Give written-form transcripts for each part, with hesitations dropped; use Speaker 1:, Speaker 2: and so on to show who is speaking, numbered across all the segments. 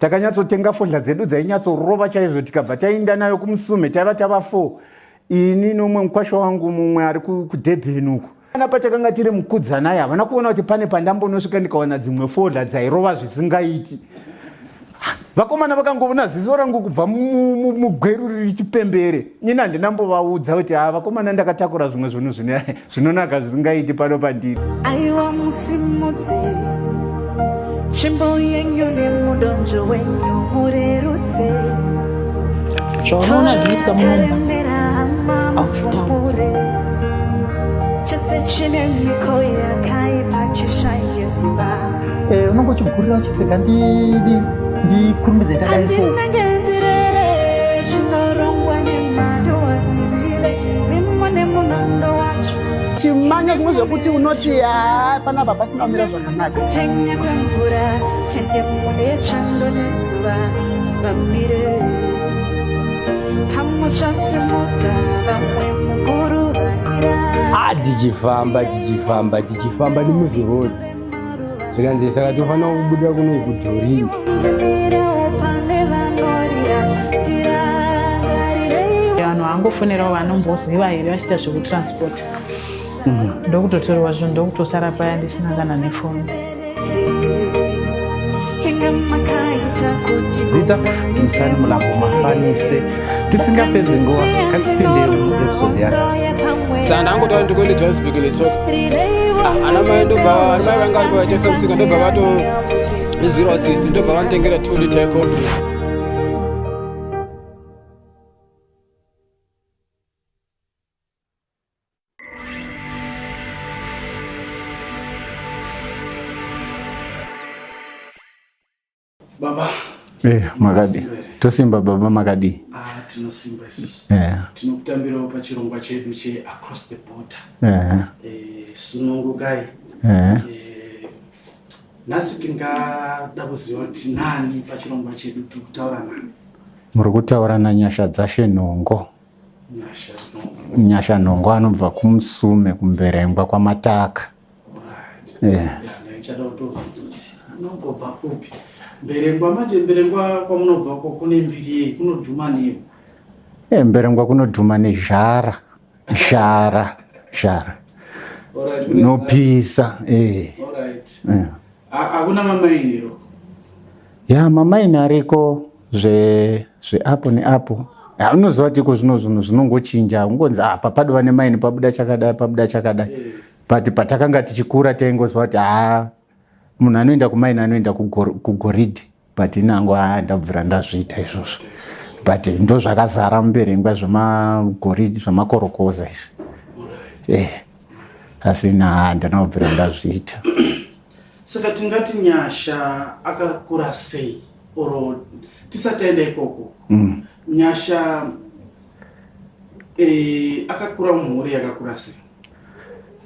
Speaker 1: Takanyatsotenga fodya dzedu dzainyatsorova chaizvo, tikabva tainda nayo kuMusume. Taiva tava 4, ini nomumwe mukwasha wangu, mumwe ari kuDurban uku. Kana patakanga tiri mukudzanai, havana kuona kuti pane pandambonosvika ndikawana dzimwe fodya dzairova zvisingaiti. Vakomana vakangovona ziso rangu kubva mugweru riri chipembere. Ini handinambovaudza kuti ha, vakomana, ndakatakura zvimwe zvinhu zvinonaka zvisingaiti pano pandiri.
Speaker 2: Aiwa, musimudze tsvimbo yenyu nemudonzvo wenyu, murerutse.
Speaker 3: Zvaunoona zvinoitika munomba.
Speaker 2: Karemera hama, mufumure chese chine miko yakaipa chishaye simba.
Speaker 4: Unonge uchigurira uchiti rega ndikurumbidze, ndadai so.
Speaker 2: Handinenge ndirere chinorongwa nemhando, izive rimo nemunondo wacho.
Speaker 5: Chimanya zvimwe zvekuti unoti ha, panapa pasina kumira zvakanaka.
Speaker 2: Kupenya kwemvura ende mune chando nezuva vamire pamwe chasimudza vamwe mukuru vatira.
Speaker 6: Ah, tichifamba, tichifamba, tichifamba nemuziroad, zvikanzi saka tofanira kubuda kuno kuDhorini.
Speaker 2: Ndimirewo pane vanorira, tirangarirei.
Speaker 3: Vanhu vangofonerawo vanomboziva here vachiita zvekutransport, ndokutotorwa zvinhu, ndokutosara paya ndisina kana nefoni.
Speaker 2: Inga makaita kuti
Speaker 7: Zita Dumisani Mulambo Mafanise. Tisingapedzi nguva, ngatipinde muepisode yanhasi.
Speaker 8: Saka ndangotaura ndikuende Johannesburg netsoka. Ah, ana mai ndobva, ana mai vanga varipo vaitesa musika, ndobva vatondizwirawo tsitsi, ndobva vanditengera 2 liter yecold drink.
Speaker 9: Baba.
Speaker 1: Makadi? Tosimba baba, makadi?
Speaker 9: Ah, tinosimba isusu. Tinokutambirawo pachirongwa chedu cheAcross the Border. Sunungukai. Nhasi tingada kuziva kuti nani pachirongwa chedu, tiri kutaura nani?
Speaker 1: Muri kutaura naNyasha Dzashe Nhongo.
Speaker 9: Nyasha Nhongo.
Speaker 1: Nyasha Nhongo, anobva kuMusume, kuMberengwa kwaMataka.
Speaker 9: Ndaichada kutobvunza kuti munombobva kupi, Mberengwa. Manje Mberengwa kwamunobva ko kune mbiri yei, kunodhuma nei?
Speaker 1: Mberengwa kunodhuma nezhara, zhara, zhara. Nopisa.
Speaker 9: Alright. Hakuna mamaini ro?
Speaker 1: Ya, mamaini ariko zve zveapo neapo. Unoziva kuti iko zvino zvinhu zvinongochinja, ungonzi apa padova nemaini, pabuda chakadai, pabuda chakadai. But patakanga tichikura taingoziva kuti haa, munhu anoenda kumaini anoenda kugoridhe. But inango haa, ndabvira ndazviita izvozvo, but ndo zvakazara muMberengwa, zvemagoridhe, zvemakorokoza izvi. Asi na handina kubvira ndazviita.
Speaker 9: Saka tingati Nyasha akakura sei? Oro tisati taenda ikoko, Nyasha akakura mumhuri yakakura sei?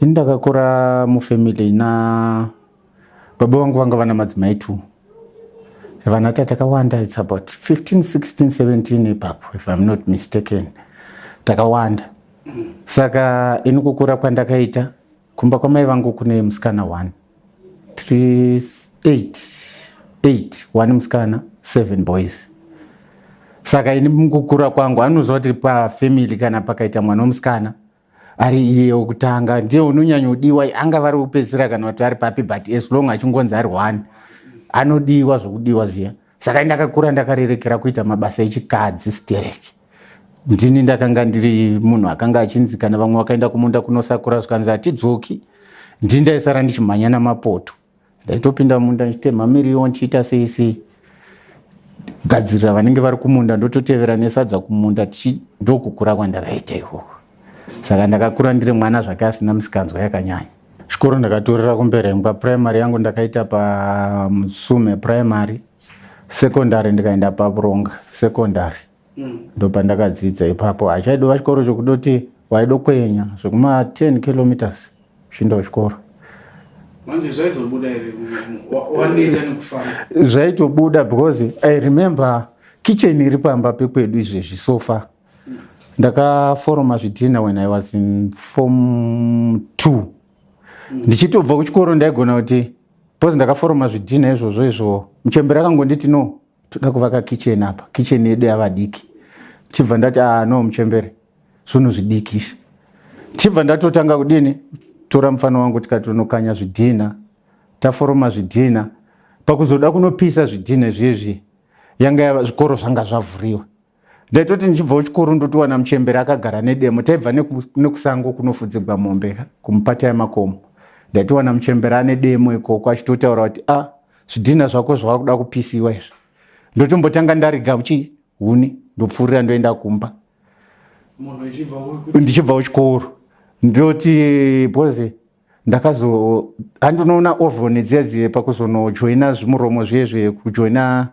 Speaker 1: Ini ndakakura mufamily na baba vangu, vanga vana madzimai two, vana takawanda. It's about 15, 16, 17 ipapo, if I'm not mistaken. Takawanda. Saka ini kukura kwandakaita kumba kwamai vangu kune musikana one, tiri 8, 8, one musikana, seven boys. Saka ini mukukura kwangu, anoziva kuti pafamily kana pakaita mwana wemusikana ari iye wekutanga ndiye unonyanyodiwa, anga vari kupedzisira kana kuti ari papi, but as long achingonzi ari one anodiwa zvokudiwa zviya. Saka ndakakura ndakarerekera kuita mabasa echikadzi stereki. Ndini ndakanga ndiri munhu akanga achinzi kana vamwe vakaenda kumunda kunosakura zvikanzi hatidzoki, ndini ndaisara ndichimhanya namapoto. Ndaitopinda munda ndichitema miriwo, ndichiita sei sei, gadzirira vanenge vari kumunda, ndototevera nesadza kumunda. Ndokukura kwandakaita ikoko. Saka ndakakura ndiri mwana zvake asina misikanzwa yakanyanya. Chikoro ndakatorera kuMberengwa. Primary yangu ndakaita paMusume Primary, secondary ndikaenda paBuronga Secondary. Ndopandakadzidza ipapo. Hachaidova chikoro chokudoti waidokwenya zvekuma 10 kilometers uchienda kuchikoro.
Speaker 9: Manje zvaizobuda here waneta nekufamba?
Speaker 1: Zvaitobuda, because I remember kitchen iri pamba pekwedu izvezvi so far, ndakaforoma zvidhina when I was in form 2. Ndichitobva kuchikoro ndaigona kuti, because ndakaforoma zvidhina izvozvo izvo, muchembere akangonditi no. Toda kuvaka kitchen apa, kitchen yedu yava diki. Chibva ndati ah no muchembere, zvinhu zvidiki izvi. Chibva ndatotanga kudini, tora mufana wangu tikatonokanya zvidhina, taforoma zvidhina. Pakuzoda kunopisa zvidhina zviye yanga yava zvikoro zvanga zvavhuriwa. Ndaitoti ndichibva kuchikoro ndotowana muchembere akagara nedemo. Taibva nekusango kunofudzigwa mombe kumupata yemakomo. Ndaitowana muchembere ane demo ikoko achitotaura kuti ah zvidhina zvako zvava kuda kupisiwa izvi. Ndotombotanga ndariga chi huni ndopfuurira ndoenda kumba. Ndichibva kuchikoro ndoti bhoze ndakazo handinoona oven dziya dziye pakuzonojoina zvimuromo zviye zviye kujoina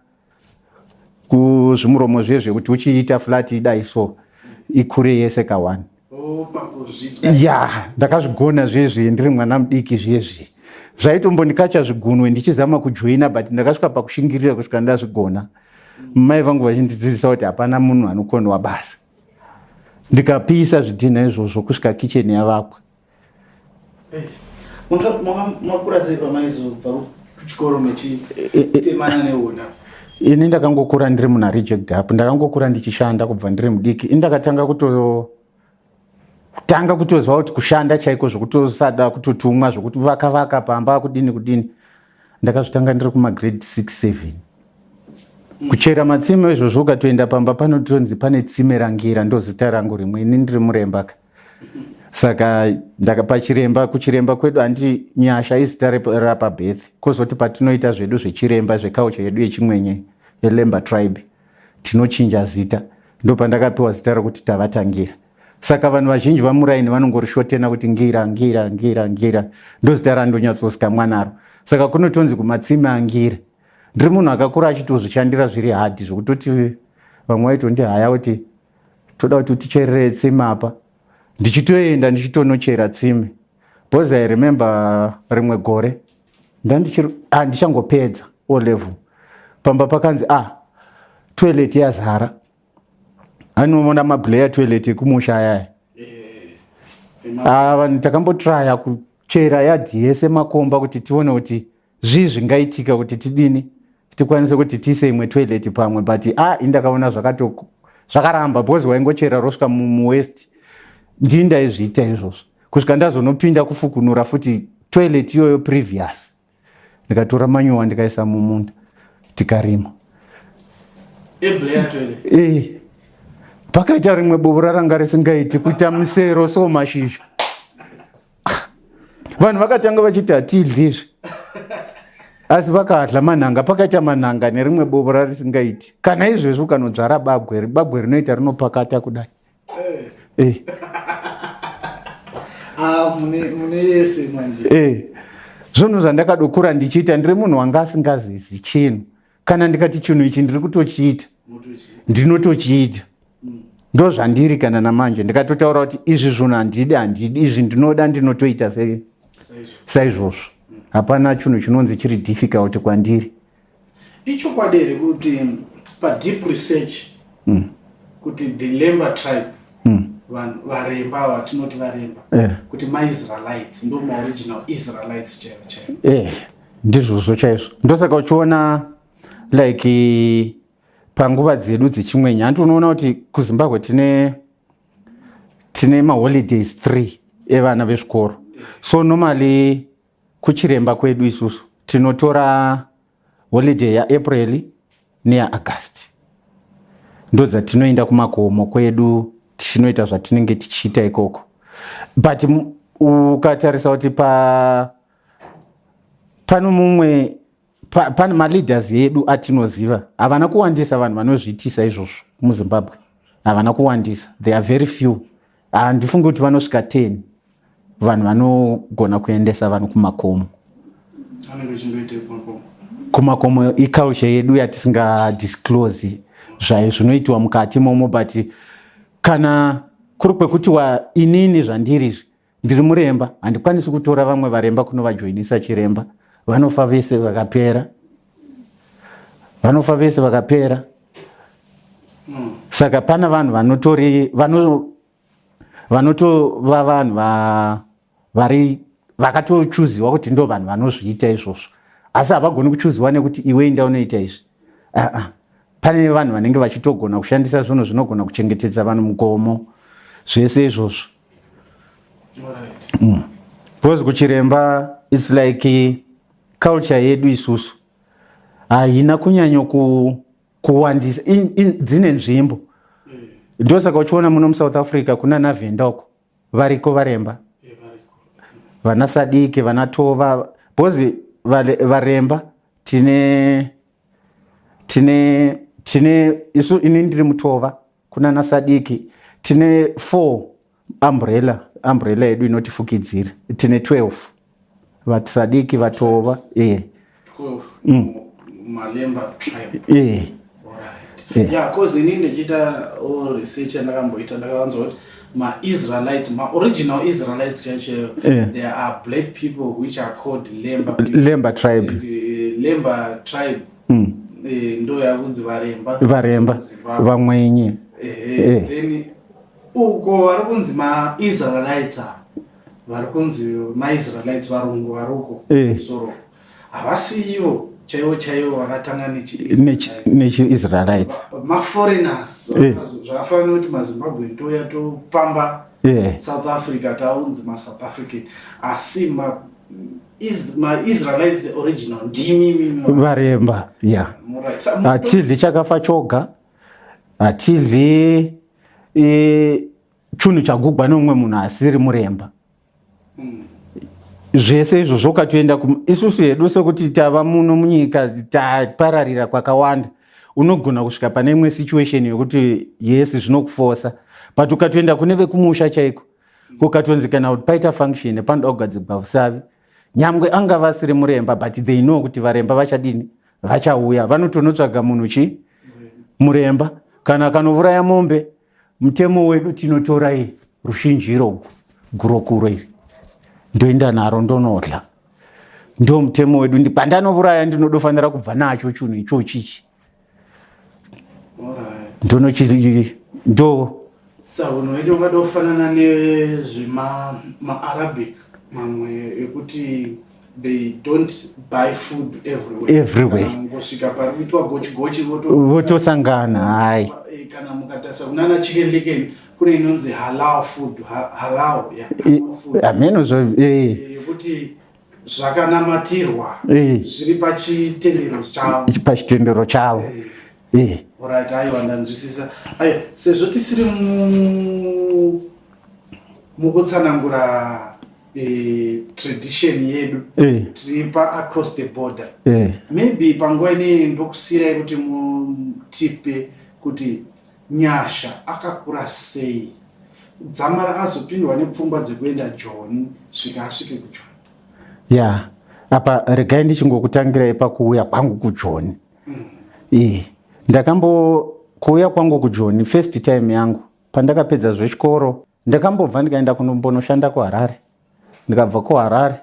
Speaker 1: kuzvimuromo zviye zvekuti uchiita flat idai so ikure yese ka one.
Speaker 9: Oh,
Speaker 1: ya ndakazvigona zviye zviye ndiri mwana mudiki zviye zviye zvaitombondikacha zvigunwe ndichizama kujoina but ndakasvika pakushingirira kusvika ndazvigona. Mai vangu vachindidzidzisa kuti hapana munhu anokonwa basa. Ndikapisa zvidhinha izvozvo kusvika kitchen yavakwa.
Speaker 9: Makura sei pamaizobva kuchikoro mechitemana nehona?
Speaker 1: Ini ndakangokura ndiri munhu ari jacked up, ndakangokura ndichishanda kubva ndiri mudiki. Ini ndakatanga kuto tanga kutoziva kuti kushanda chaiko zvekutosada kutotumwa zvekuti vaka vaka pamba kudini kudini, ndakazvitanga ndiri kumagrade 6 7 kuchera matsime izvozvo. Ukatoenda pamba panotonzi pane tsime rangira, ndozita rangu rimwe. Ini ndiri muremba ka, saka ndakapachiremba kuchiremba kwedu handi Nyasha izita rapabirth, kozoti patinoita zvedu zvechiremba zvekaucha yedu yechimwenye yeLemba tribe tinochinja zita, ndopandakapiwa zita rokuti Tavatangira. Saka vanhu vazhinji vamuraini vanongorishotena kuti Ngira, Ngira, Ngira, Ngira, ndozita randonyatsosika mwanaro. Saka kunotonzi kumatsime aNgira. Ndiri munhu akakura achitozvishandira zviri hadhi zvekutoti vamwe vaitondihaya kuti toda kuti uticherere tsime apa, ndichitoenda ndichitonochera tsime. Because I remember rimwe gore ndandichiri ah, ndichangopedza O level, pamba pakanzi ah, toilet yazara. Anoona mablayer toilet ekumusha ayaya. Ah, vanhu takambotraya kuchera yadhi yese makomba kuti tione kuti zvii zvingaitika kuti tidini tikwanise kuti tiise imwe toilet pamwe, but ah, indakaona zvakato zvakaramba because waingochera rosvika muwest. Ndii ndaizviita izvozvo kusvika ndazonopinda kufukunura futi toilet iyoyo previous, ndikatora manyowa ndikaisa mumunda tikarima.
Speaker 9: Eh,
Speaker 1: pakaita rimwe bovura ranga risingaiti kuita misero so mashizha, vanhu vakatanga vachiti hatidli izvi, asi vakadla manhanga. Pakaita manhanga nerimwe bovura risingaiti. Kana izvezvi ukanodzvara babwe, babwe rinoita rinopakata kudai. Eh.
Speaker 9: Ah, mune yese manje.
Speaker 1: Eh. Zvinhu zvandakadokura ndichiita, ndiri munhu wanga asingazizi chinhu. Kana ndikati chinhu ichi ndiri kutochiita, ndinotochiita. Ndo zvandiri kana namanje. Ndikatotaura kuti izvi zvinhu handidi, handidi, izvi ndinoda, ndinotoita saizvozvo. Hapana chinhu chinonzi chiri difficult kwandiri.
Speaker 9: Ichokwadi here kuti padeep research kuti the Lemba tribe, vanhu varemba ava tinoti varemba, kuti maIsraelites, ndo maoriginal Israelites chaivo chaivo?
Speaker 1: Eh, ndizvozvo chaizvo. Ndosaka uchiona like panguva dzedu dzechimwenye, handi unoona kuti kuZimbabwe tine maholidays 3 evana vezvikoro. So normally kuchiremba kwedu isusu tinotora holiday yaApril neyaAugust, ndo dzatinoenda kumakomo kwedu tichinoita zvatinenge tichiita ikoko. But ukatarisa kuti pa pano mumwe pane maleaders edu atinoziva, havana kuwandisa vanhu vanozviitisa izvozvo muZimbabwe, havana kuwandisa, they are very few. Handifungi kuti vanosvika 10 vanhu vanogona kuendesa vanhu kumakomo.
Speaker 9: Anenge uchindoitei kumakomo?
Speaker 1: Kumakomo iculture yedu yatisingadisclose zvayo zvinoitwa mukati imomo. But kana kuri kwekuti wa inini zvandiri izvi, ndiri muremba, handikwanisi kutora vamwe varemba kunovajoinisa chiremba, vanofa vese vakapera, vanofa vese vakapera. Saka pana vanhu vanotori vanotova vanhu vari vakatochuziwa kuti ndo vanhu vanozviita izvozvo, asi havagoni kuchuziwa nekuti iwe inda unoita izvi, aa. Pane vanhu vanenge vachitogona kushandisa zvinhu zvinogona kuchengetedza vanhu mugomo, zvese izvozvo. Because kuchiremba its like culture yedu isusu haina kunyanya kuwandisa dzine nzvimbo. Ndosaka uchiona muno muSouth Africa kuna naVhenda uko variko varemba, vana Sadiki, vana Tova, because varemba tine tine tine isu, ini ndiri mutova, kuna naSadiki, tine four umbrella yedu inotifukidzira, tine 12 vaSadiki, vatova
Speaker 9: e 12 maLemba tribe.
Speaker 1: E.
Speaker 9: Alright. Yeah, cause ini ndichiita all research yandakamboita, ndakawanzwa kuti maIsraelites, maoriginal Israelites chaicho, there are black people which are called Lemba people.
Speaker 1: Lemba tribe.
Speaker 9: And, Lemba tribe ndo yakunzi varemba.
Speaker 1: Varemba.
Speaker 9: Zimbabwe.
Speaker 1: Vamwenye.
Speaker 9: Ehe. Then uko vari kunzi maIsraelites ava, vari kunzi maIsraelites, varungu vari uko kumusoro, havasi ivo chaivo chaivo vakatanga
Speaker 1: nechiIsraelites.
Speaker 9: Maforeigners. Zvakafanana nekuti maZimbabwe touya topamba South Africa, taunzi maSouth African, asi maIsraelites original ndimi mimi.
Speaker 1: Varemba, ya. Hatidli chakafa choga, hatidli chinhu chagugwa neumwe munhu asiri muremba. Zvese izvozvo ukatoenda isusu hedu sekuti tava muno munyika, tapararira kwakawanda, unogona kusvika pane imwe situation yekuti yes, zvinokufosa, but ukatoenda kune vekumusha chaiko, kukatonzi kana kuti paita function panoda kugadzirwa usavi, nyangwe angava asiri muremba, but they know kuti varemba vachadini, vachauya, vanotonotsvaga munhu chi muremba. Kana kanouraya mombe, mutemo wedu tinotora iyi rushinjiro gurokuro iri, ndoenda naro ndonodla. Ndo mutemo wedu. Pandanouraya ndinodofanira kubva nacho chinhu ichochichi, ndonochi ndo
Speaker 9: Sa unhu hwedu ungada kufanana nezvemaArabic mamwe ekuti they don't buy food everywhere.
Speaker 1: Everywhere.
Speaker 9: Kana mungosvika pari kuitwa gochi gochi
Speaker 1: votosangana, hai.
Speaker 9: Kana mukatarisa kunana Chicken Licken kune inonzi halal food, halal, yeah, halal food.
Speaker 1: Hameno zvo.
Speaker 9: Yekuti zvakanamatirwa, zviri pachitendero chavo.
Speaker 1: Pachitendero chavo.
Speaker 9: Alright, aiwa, ndanzwisisa. Aiwa, sezvo tisiri mukutsanangura tradition yedu, tiri pa across the border, maybe panguva inei ndokusiyirai kuti mutipe kuti Nyasha akakura sei dzamara azopindwa nepfungwa dzekuenda Joni, svika asvike kuJoni.
Speaker 1: Ya, apa regai ndichingokutangirai pakuuya kwangu kuJoni. Ndakambo kuuya kwangu kuJoni first time yangu pandakapedza zvechikoro, ndakambobva ndikaenda kunombonoshanda kuHarare. Ndikabva kuHarare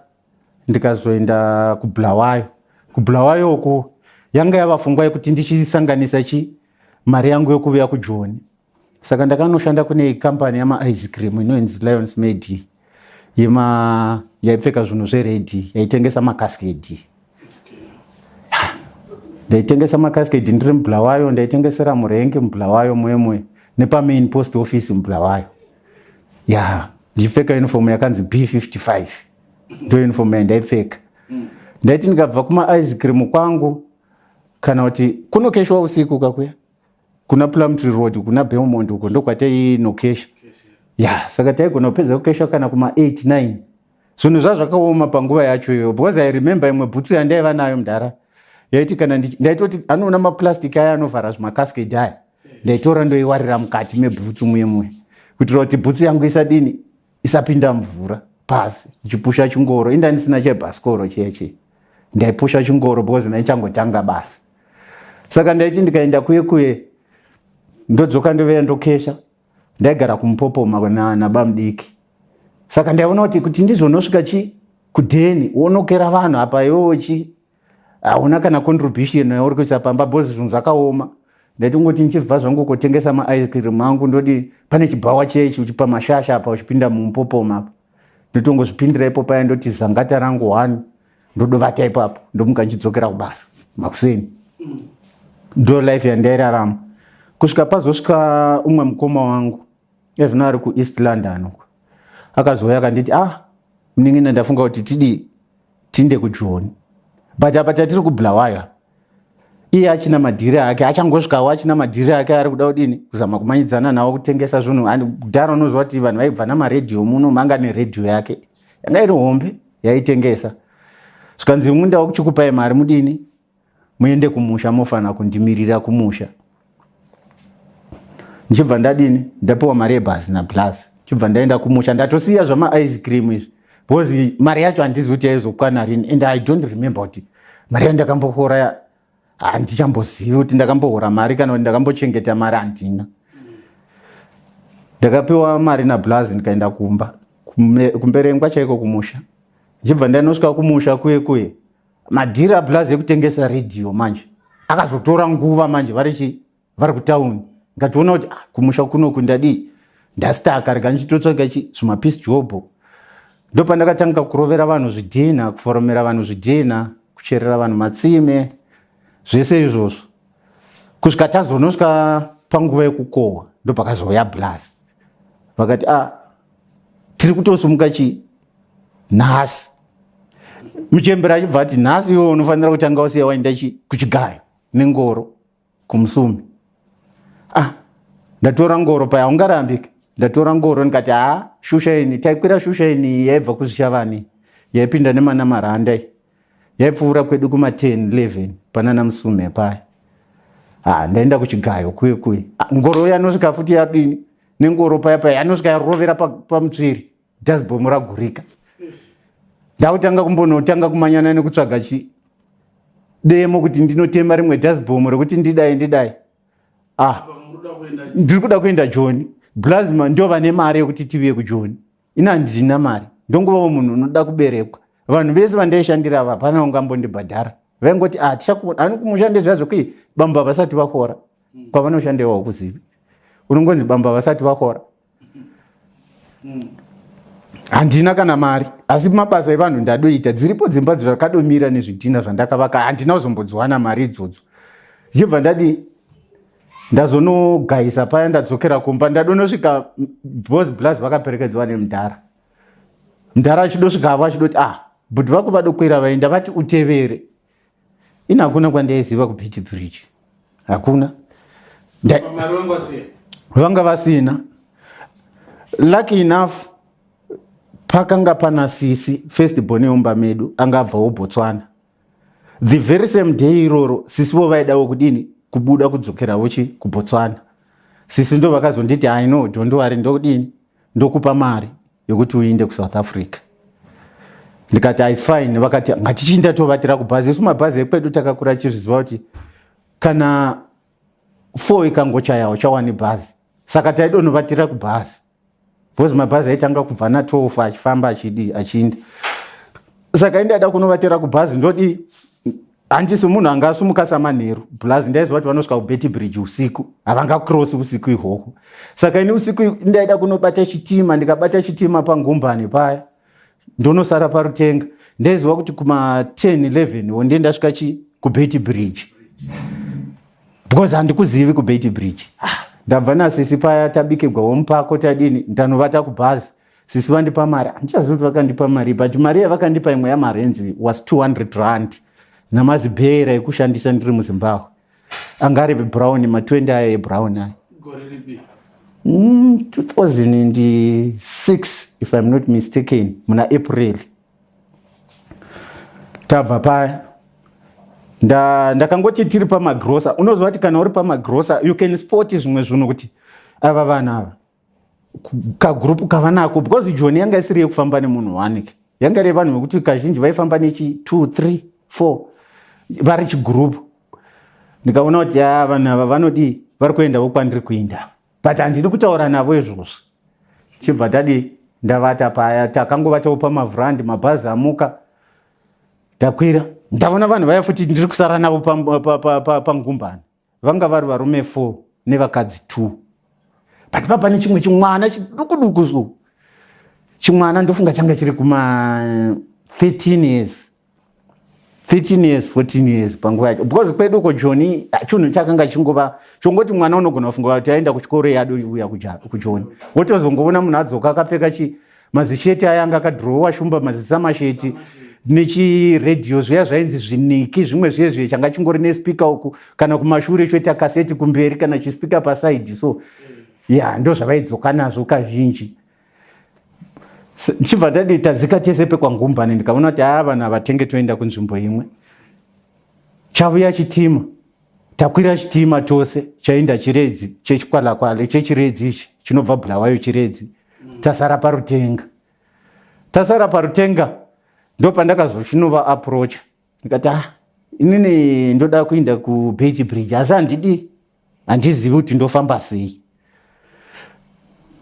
Speaker 1: ndikazoenda kuBulawayo. KuBulawayo uku yanga yava pfungwa yekuti ndichisanganisa chi mari yangu yokuuya kuJoni. Saka ndakanoshanda kune kambani yamaice cream inonzi Lions Made, yema yaipfeka zvinhu zvered, yaitengesa macustard. Ndaitengesa macustard ndiri muBulawayo, ndaitengesera murengi muBulawayo muemwe nepamain post office muBulawayo, ya, ndichipfeka uniform yakanzi B55, ndo uniform yandaipfeka. Ndaiti ndikabva kumaice cream kwangu kana kuti kunokeshwa usiku kakuya kuna Plumtree Road, kuna Belmont uko ndokwatainokesha, ya. Saka taigona kupedza kukesha kana kuma 8 9. Zvinhu zvazvakaoma panguva yacho iyoyo, because I remember imwe bhutsu yandaiva nayo mudhara yaiti kana ndaitoti anoona maplastic aya anovhara zvimacustard aya, ndaitora ndoiwarira mukati mebhutsu muye muye kuitira kuti bhutsu yangu isadini, isapinda mvura pasi. Ndichipusha chingoro, inda ndisina chebhasikoro chiya chiya, ndaipusha chingoro because ndaichangotanga basa. Saka ndaiti ndikaenda kuye kuye ndodzoka, ndoveya ndokesha. Ndaigara kuMupopoma nabamudiki, saka ndaiona kuti ndizonosvika chi kudheni wonokera vanhu apa, iwewo chi hauna kana contribution yauri kuisa pamba because zvinhu zvakaoma. Ndaitingoti ndichibva zvangu kutengesa maice cream angu, ndodi pane chibhawa chechi uchipa mashasha apa, uchipinda muMupopoma apa, ndotongozvipindira ipo paya, ndoti zangata rangu one, ndodovata ipapo, ndomuka ndichidzokera kubasa makuseni. Ndo life yandairarama kusvika pazosvika umwe mukoma wangu even ari kuEast London uko, akazouya akanditi, "Ah, munin'ina, ndafunga kuti tidii, tiinde kuJoni." But apa tatiri kuBulawayo, iye achina madhiri ake, achangosvikawo achina madhiri ake, ari kuda kudini, kuzama kumanyidzana nawo kutengesa zvinhu. Kudhara unoziva kuti vanhu vaibva namaredhiyo muno, manga neredhiyo yake yanga iri hombe yaitengesa. Zvikanzi, "Munda kuchikupai mari, mudini, muende kumusha, mofanira kundimirira kumusha." Ndichibva ndadini, ndapiwa mari yebhazi naplus, chibva ndaenda kumusha. Ndatosiya zvamaice cream izvi because mari yacho handizi kuti yaizokwana rini, and I don't remember kuti mari yandakambohora, handichambozivi kuti ndakambohora mari kana kuti ndakambochengeta mari, handina. Ndakapiwa mari nablas, ndikaenda kumba kuMberengwa chaiko kumusha. Ndichibva ndanosvika kumusha kuye kuye, madhiri ablas ekutengesa redhiyo manje akazotora nguva manje, vari chi vari kutauni. Ndikatoona kuti, ah, kumusha kunoku ndadii, ndastaka, rega ndichitotsvaga chi zvimapiece job. Ndopandakatanga kurovera vanhu zvidhina, kuforomera vanhu zvidhina, kucherera vanhu matsime, zvese izvozvo, kusvika tazonosvika panguva yekukohwa. Ndopakazouya blast, vakati, "Ah, tiri kutosumuka chi nhasi." Muchembera achibva ati, "Nhasi iwe unofanira kutanga usiya waenda chi kuchigayo nengoro kumusumi." Ah, ndatora ngoro paya, ungarambike, ndatora ngoro ndikati, "Ha, shusha ini." Taikwira shusha ini yaibva kuZvishavani, yaipinda nemana Maranda, yaipfuura kwedu kuma10 11 panana Musume paya. Ha, ndaenda kuchigayo kuye kuye. Ah, ngoro yanosvika futi, yadini nengoro paya paya, yanosvika yarovera pamutsviri, dustbom ragurika. Ndakutanga kumbonotanga kumanyana nekutsvaga chi demo kuti ndinotema rimwe dustbom rekuti ndidai ndidai. Ah, ndiri kuda kuenda Joni, plasma ndio vane mari yekuti tiviye kuJoni, ina handina mari. Ndongovawo munhu unoda kuberekwa. Vanhu vese vandaishandira ava hapana ungambondibhadhara, vaingoti, "Ah, tichakuona ani kumusha." Ndezvazvo kui bamba vasati vakora kwavanoshandewa kuzivi, unongonzi bamba vasati vakora. Handina kana mari, asi mabasa evanhu ndadoita. Dziripo dzimba dzakadomira nezvidhina zvandakavaka, handina kuzombodziwana mari idzodzo. Ndichibva ndadi ndazonogayisa paya, ndadzokera kumba, ndadonosvika bos blas vakaperekedzwa nemudhara. Mudhara achidosvika avo achidoti, "Ah, but vako vadokwira vaenda, vati utevere." Ini hakuna kwandaiziva kuBeitbridge, hakuna. Vanga vasina. Lucky enough, pakanga pana sisi first born yomba medu, anga abvawo Botswana the very same day iroro. Sisi vo vaidawo kudini, kubuda kudzokerawo chi kuBotswana. Sisi ndo vakazonditi, "I know, don't worry, ndokudini, ndokupa mari yokuti uinde kuSouth Africa." Ndikati, "Its fine." Vakati, "Ngatichinda tovatira kubhazi." Isu mabhazi ekwedu takakura chizviziva kuti kana 4 ikangochaya uchawani bhazi, saka taidonovatira kubhazi because mabhazi aitanga kubva na12 achifamba achidi achiinda. Saka indaida kunovatira kubhazi, ndodi handisi munhu anga asumuka samanheru plus ndaiziva kuti vanosvika kuBeitbridge usiku, havangakrosi usiku ihwohwo. Saka ini usiku ndaida kunobata chitima, ndikabata chitima pangumbani paya, ndonosara paRutenga. Ndaiziva kuti kuma 10 11 wo ndiye ndasvika chi kuBeitbridge because handikuzivi kuBeitbridge. Ah, ndabva nasisi paya, tabikirwawo mupako, tadini, ndanovata kubhazi. Sisi vandipa mari, handichazivi kuti vakandipa mari, but mari yavakandipa imwe yamarenzi was 200 rand namazibhera ekushandisa ndiri muZimbabwe, anga ari brown, ma20 aya ebrown aya.
Speaker 9: Gore ripi?
Speaker 1: 2006 if I'm not mistaken, muna April. Tabva paya, ndakangoti tiri pamagrosa. Unoziva kuti kana uri pamagrosa you can spot zvimwe zvinhu kuti ava vanhu ava kagurupu kavanako, because Joni yanga isiri yekufamba nemunhu one, yanga iri vanhu vekuti kazhinji vaifamba nechi 2 3 4 vari chigurupu. Ndikaona kuti ya vanhu ava vanodii, vari kuendawo kwandiri kuenda, but handidi kutaura navo izvozvo. Chibva tadi ndavata paya, takangovatawo pamavhurandi. Mabhazi amuka, ndakwira, ndaona vanhu vaya futi ndiri kusara navo pangumbani. Vanga vari varume 4 nevakadzi 2, but papa nechimwe chimwana chiduku duku. So chimwana ndofunga changa chiri kuma 13 years. 13 years, 14 years panguva yacho, because kwedu uko Joni chinhu chakanga chingova chongoti mwana unogona kufunga kuti aenda kuchikoro yadu uya kuJoni, wotozongoona munhu adzoka akapfeka chi mazisheti aya anga akadhirowa shumba mazisa masheti nechiredhiyo zviya zvainzi zviniki zvimwe zviye zviye changa chingori nespika uku kana kumashure choita kaseti kumberi kana chispika pasaidi. So ya, ndo zvavaidzoka nazvo kazhinji. Ndichibva tadi tadzika tese pekwaNgumbani, ndikaona kuti haa, vanhu avatenge toenda kunzvimbo imwe. Chavuya chitima, takwira chitima tose chaenda Chiredzi, chechikwalakwale cheChiredzi ichi chinobva Bulawayo, Chiredzi. Tasara paRutenga, tasara paRutenga ndo pandakazochinova approacha, ndikati, ah, inini ndoda kuenda kuBeitbridge, asi handidi, handizivi kuti ndofamba sei.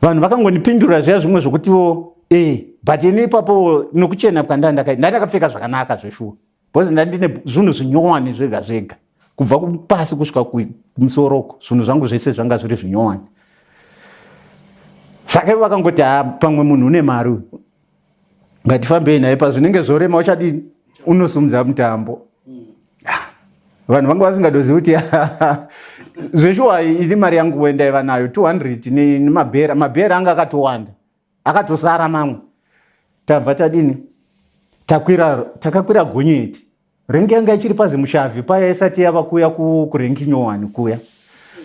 Speaker 1: Vanhu vakangondipindura zviya zvimwe zvokutiwo e, but ini ipapo nokuchena kwanda ndandakapfeka zvakanaka zveshuwa, because ndandine zvinhu zvinyowani zvega zvega kubva pasi kusvika kumusoroko, zvinhu zvangu zvese zvanga zviri zvinyowani. Saka ivo vakangoti, ha, pamwe munhu une mari uyu, ngatifambei naye, pazvinenge zvorema uchadini, unosumudza mutambo. Vanhu vanga vasingadozivi kuti zveshuwa ini mari yangu wendaiva nayo 200 nemabhera, mabhera anga akatowanda, akatosara mamwe. Tabva tadini, takwira, takakwira gonyeti. Rengi yanga ichiri pazimushavhi paya, isati yava kuya kurengi nyowani kuya.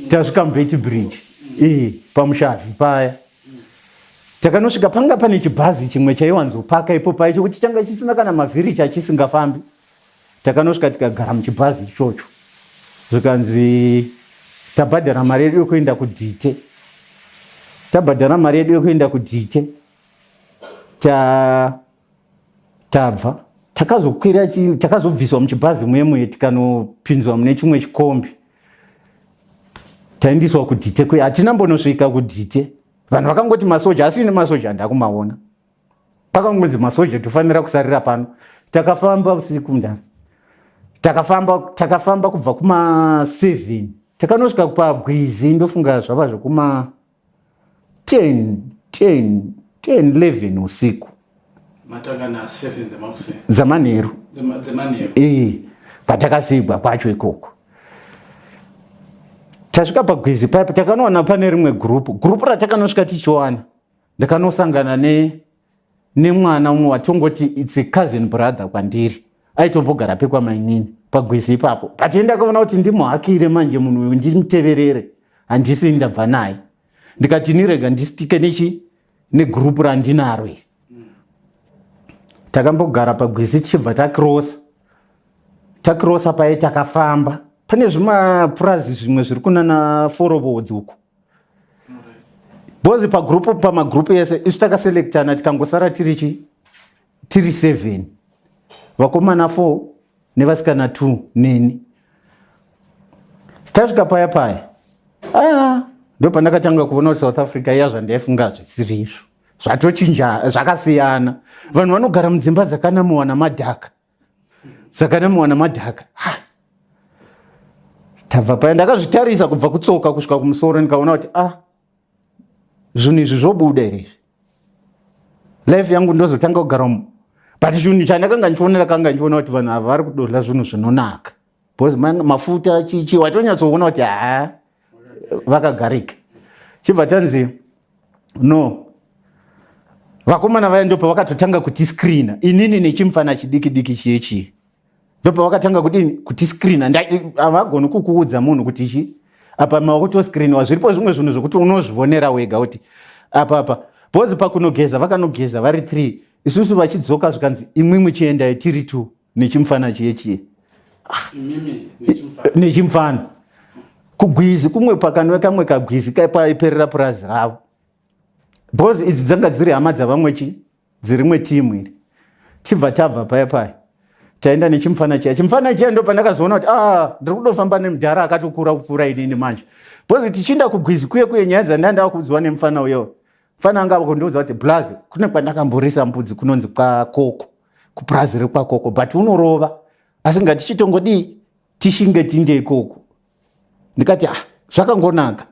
Speaker 1: Tasvika muBeitbridge ee, pamushavhi paya takanosvika, panga pane chibhazi chimwe chaiwanzopaka ipo paya, chekuti changa chisina kana mavhiri, chachisingafambi. Takanosvika tikagara muchibhazi ichocho, zvikanzi tabhadhara mari yedu yekuenda kuDhite, tabhadhara mari yedu yekuenda kuDhite. Ta tabva takazokwira, takazobviswa muchibhazi muye muye, tikanopinzwa mune chimwe chikombi, taendiswa kuDhite kuya. Hatina mbonosvika kuDhite, vanhu vakangoti masoja, asi ini masoja handakumaona. Pakangonzi masoja tofanira kusarira pano. Takafamba usiku mndani, takafamba, takafamba kubva kuma 7 takanosvika pagwizi, ndofunga zvava zvekuma 10 10 10 11 usiku.
Speaker 9: Matanga na7 dzemakuseni?
Speaker 1: Dzamanheru.
Speaker 9: Dzemanheru.
Speaker 1: Ee, patakasigwa kwacho ikoko. Tasvika pagwizi paya, takanowana pane rimwe gurupu, gurupu ratakanosvika tichiwana, ndakanosangana ne nemwana umwe watongoti it's a cousin brother kwandiri, aitombogara pekwamainini pagwizi ipapo. But ndakaona kuti ndimuhakire manje munhu uyu, ndimuteverere, handisi ndabva naye. Ndikati nirega ndistike nechi negurupu randinaro iri. Takambogara pagwizi, tichibva takirosa, takirosa paye, takafamba pane zvimapurazi zvimwe zviri kunana Forovodzi uku, because pagrupu, pamagrupu ese isu takaselektana, tikangosara tiri chi tiri 7, vakomana 4 nevasikana 2 neni. Tasvika paya paya, ah, ndo pandakatanga kuona kuti South Africa iya zvandaifunga zvisiri izvo, zvatochinja, zvakasiyana. Vanhu vanogara mudzimba dzakanamiwa namadhaka, dzakanamiwa namadhaka. Ha, tabva paya, ndakazvitarisa kubva kutsoka kusvika kumusoro, ndikaona kuti ah, zvinhu izvi zvobuda here izvi? Life yangu ndozotanga kugara umu? But chinhu chandakanga ndichionera, kanga ndichiona kuti vanhu ava vari kudodla zvinhu zvinonaka, because mafuta chichi, watonyatsoona kuti haa, vakagarika. Chibva tanzi no, vakomana vaya ndopa vakatotanga kutiscreena, inini nechimufana chidiki diki chiye chii, ndopa vakatanga kudini, kutiscreena. Havagoni kukuudza munhu kuti chi apa makutoscreenwa. Zviripo zvimwe zvinhu zvokuti unozvionera wega kuti apa apa, because pakunogeza vakanogeza vari three, isusu vachidzoka zvikanzi imwimwi chiendai, tiri two nechimufana chiye chiye.
Speaker 9: Imimi nechimufana?
Speaker 1: Nechimufana kugwizi kumwe, pakanwe kamwe kagwizi kaiperera purazi ravo, because idzi dzanga dziri hama dzavamwe chi dzirimwe timu iri. Tibva tabva paya paya, taenda nechimufana chiya, chimufana chiya, ndo pandakazoona kuti ah, ndiri kudofamba nemudhara akatokura kupfuura inini manje, because tichienda kugwizi kuye kuye, nyaya dzandanda kuudzwa nemufana uyo, mufana anga kundiudza kuti blazi, kune kwandakamborisa mbudzi kunonzi kwaKoko, kupurazi rekwaKoko, but unorova, asi ngatichitongodii, tishinge tinde ikoko. Ndikati, ah, zvakangonaka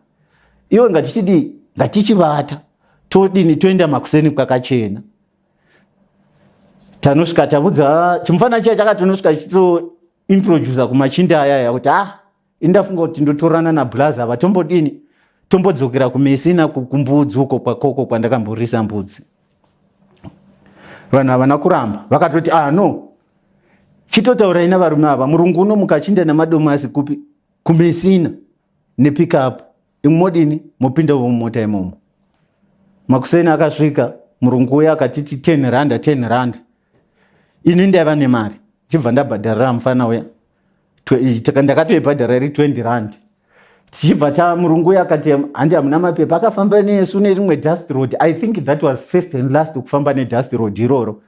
Speaker 1: iwe, ngatichidii, ngatichivata, todini, toenda makuseni kwakachena. Tanosvika tavudza chimufana chiya chakatonosvika chito introducer kumachinda aya aya kuti ah indafunga kuti ndotorana nablaz ava tombodini tombodzokera kumesina kumbudzi uko kwakoko kwandakamborisa mbudzi. Vanhu havana kuramba vakatoti ah no chitotaurai navarume ava murungu uno mukachinda nemadomasi kupi kumesina nepickup imwe modini mopinda mumota imomo. Makuseni akasvika murungu uya akatiti 10 rand 10 rand ini ndaiva nemari chibva ndabhadharira mufana uya ndakatoibhadhara iri 20 rand tichibva ta murungu uya akati handi hamuna mapepa akafamba nesu nerimwe dust road i think that was first and last kufamba nedust road iroro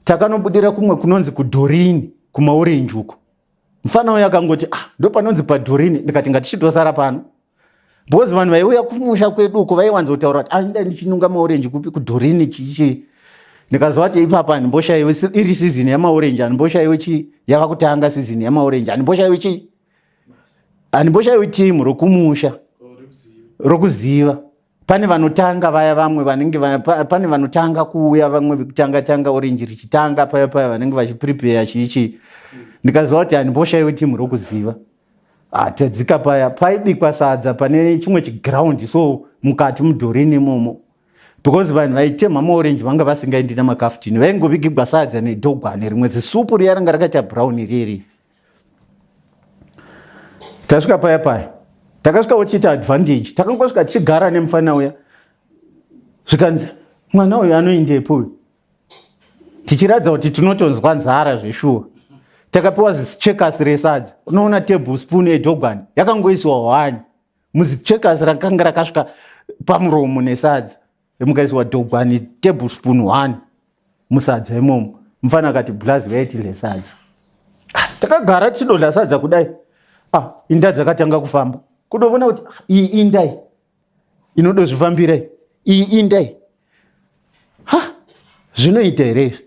Speaker 1: takanobudira kumwe kunonzi kudorini kumaorenji uko mufana uyo akangoti ah ndopanonzi padhorini ndikati ngatichitosara pano because vanhu vaiuya kumusha kwedu uko vaiwanzotaura kuti ah ndichinunga maorenji kupi kudhorini chichi ndikaziva kuti ipapa handimboshaiwe iri season yamaorenji handimboshaiwe chii yava kutanga season yamaorenji handimboshaiwe chii handimboshaiwe timu rokumusha rokuziva pane vanotanga vaya vamwe vanenge pane vanotanga kuuya vamwe vekutanga tanga orange richitanga paya paya vanenge vachiprepare chii chii ndikaziva kuti handimboshaiwe timu rokuziva ah, tadzika paya paibikwa sadza pane chimwe chiground so mukati mudhorini imomo because vanhu vaitemha maorange vanga vasingaendi namakafutini vaingovigigwa sadza nedhogwane rimwe zisupu riya ranga rakaita brown riri tasvika paya paya takasvika wochiita advantage takangosvika tichigara nemufana uya zvikanzi mwana uyu anoendepi uyu tichiratidza kuti tinotonzwa nzara zveshuwa takapiwa zichekasi resadza unoona table spoon yedhogwani yakangoiswa one muzichekasi rakanga rakasvika pamuromo nesadza mukaiswa dhogwani tablespoon one musadza imomo mufana akati blaz uyai tidle sadza ah, takagara tichidodla sadza kudai ah, inda dzakatanga kufamba kudovona kuti ah, iyi indai inodozvifambira iyi indai ha zvinoita here izvi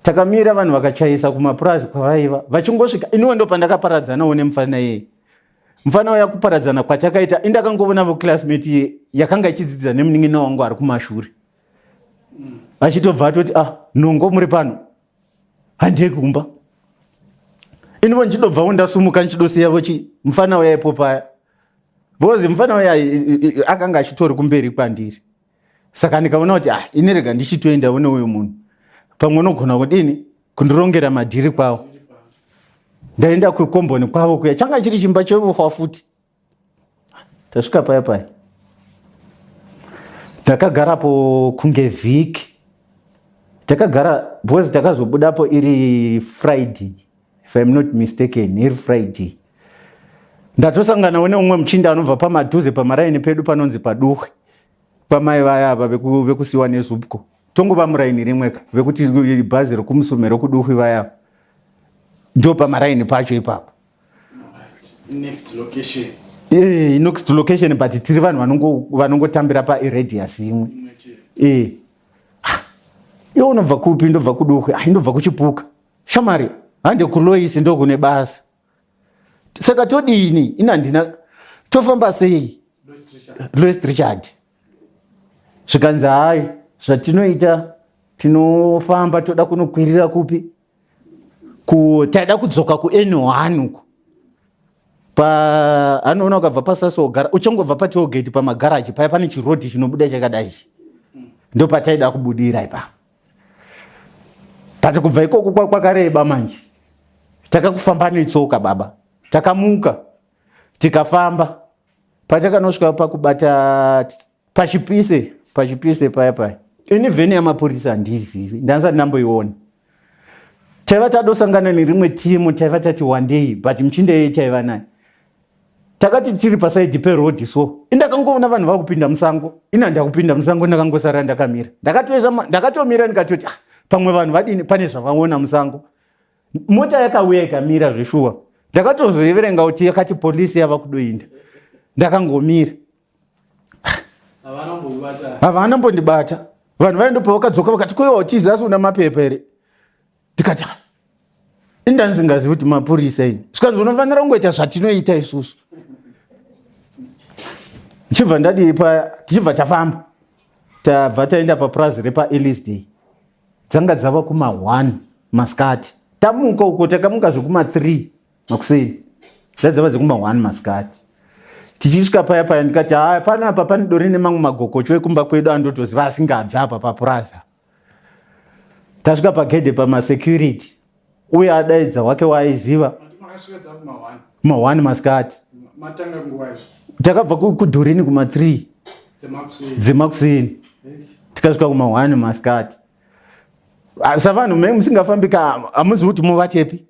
Speaker 1: takamira vanhu vakachaisa kumapurazi kwavaiva vachingosvika iniwo ndo pandakaparadzanawo nemufana iyeye mufana uya kuparadzana kwatakaita indakangovonavo classmate iye yakanga ichidzidza nemunin'ina wangu ari kumashure achitobva atoti ah nongo muri pano handei kumba inivo ndichidobvawo ndasumuka ndichidosiyavo chi mufana uya ipo paya because mufana uya akanga achitori kumberi kwandiri saka ndikaona kuti ah ini rega ndichitoendawo neuyu munhu pamwe unogona kudini kundirongera madhiri kwavo ndaenda kukomboni kwavo kuya changa chiri chimba chevuhwa futi tasvika paya paya takagarapo kunge vhiki takagara because takazobudapo iri friday if im not mistaken iri friday ndatosanganawo neumwe muchinda anobva pamadhuze pamaraini pedu panonzi paduhwe kwamai vaya ava vekusiwa nezupco tongova muraini rimweka vekuti bhazi rekumusume rekuduhwi vaya ndo pamaraini pacho ipapo
Speaker 9: next location
Speaker 1: eh next location but tiri vanhu vanongotambira pa iradius imwe eh iwe unobva kupi ndobva kuduhwi ai ndobva kuchipuka shamari hande kuloisi ndokune basa saka todini ini handina tofamba sei Lois Richard zvikanzi hayi zvatinoita tinofamba toda kunokwirira kupi ku taida kudzoka kuN1 uko pa anoona ukabva pasasogara uchangobva patogate pamagaraji paya pane chirodhi chinobuda chakadai ichi ndopataida kubudira ipapo but kubva ikoko kwakareba manje takakufamba netsoka baba takamuka tikafamba patakanosvika pakubata pachipise pachipise paya paya ini vheni yamapurisa handiizivi ndandisati ndamboiona taiva tadosangana nerimwe timu taiva tati wandei but muchinda iye taiva naye takati tiri pasaidi peroad so indakangoona vanhu vakupinda musango ini handakupinda musango ndakangosara ndakamira ndakatomira ndikatoti ah, pamwe vanhu vadini pane zvavaona musango mota yakauya ikamira zveshuwa ndakatozoiverenga kuti yakati polisi yava kudoinda ndakangomira havana mbondibata vanhu vaendo pavakadzoka vakati koiwa utizi asi una mapepa here ndikati ah, indandisingazivi kuti mapurisa ini zvikanzi unofanira kungoita zvatinoita isusu ndichibva ndadii paya tichibva tafamba tabva taenda papurazi repaelisday Dzanga dzava kuma 1 masikati. Tamuka uko takamuka zvekuma 3 makuseni. Dzadzava dzekuma 1 masikati. Tichisvika paya paya ndikati haya panapa pane dori nemamwe magokocho ekumba kwedu andotoziva asingabvi apa papuraza. Tasvika pagedhe pamasecurity uye adaidza wake waaiziva kuma 1 masikati. Takabva kuDurini kuma 3 dzemakuseni tikasvika kuma 1 masikati. Ah, savanhu me musingafambi ka hamuzivi kuti muvatepi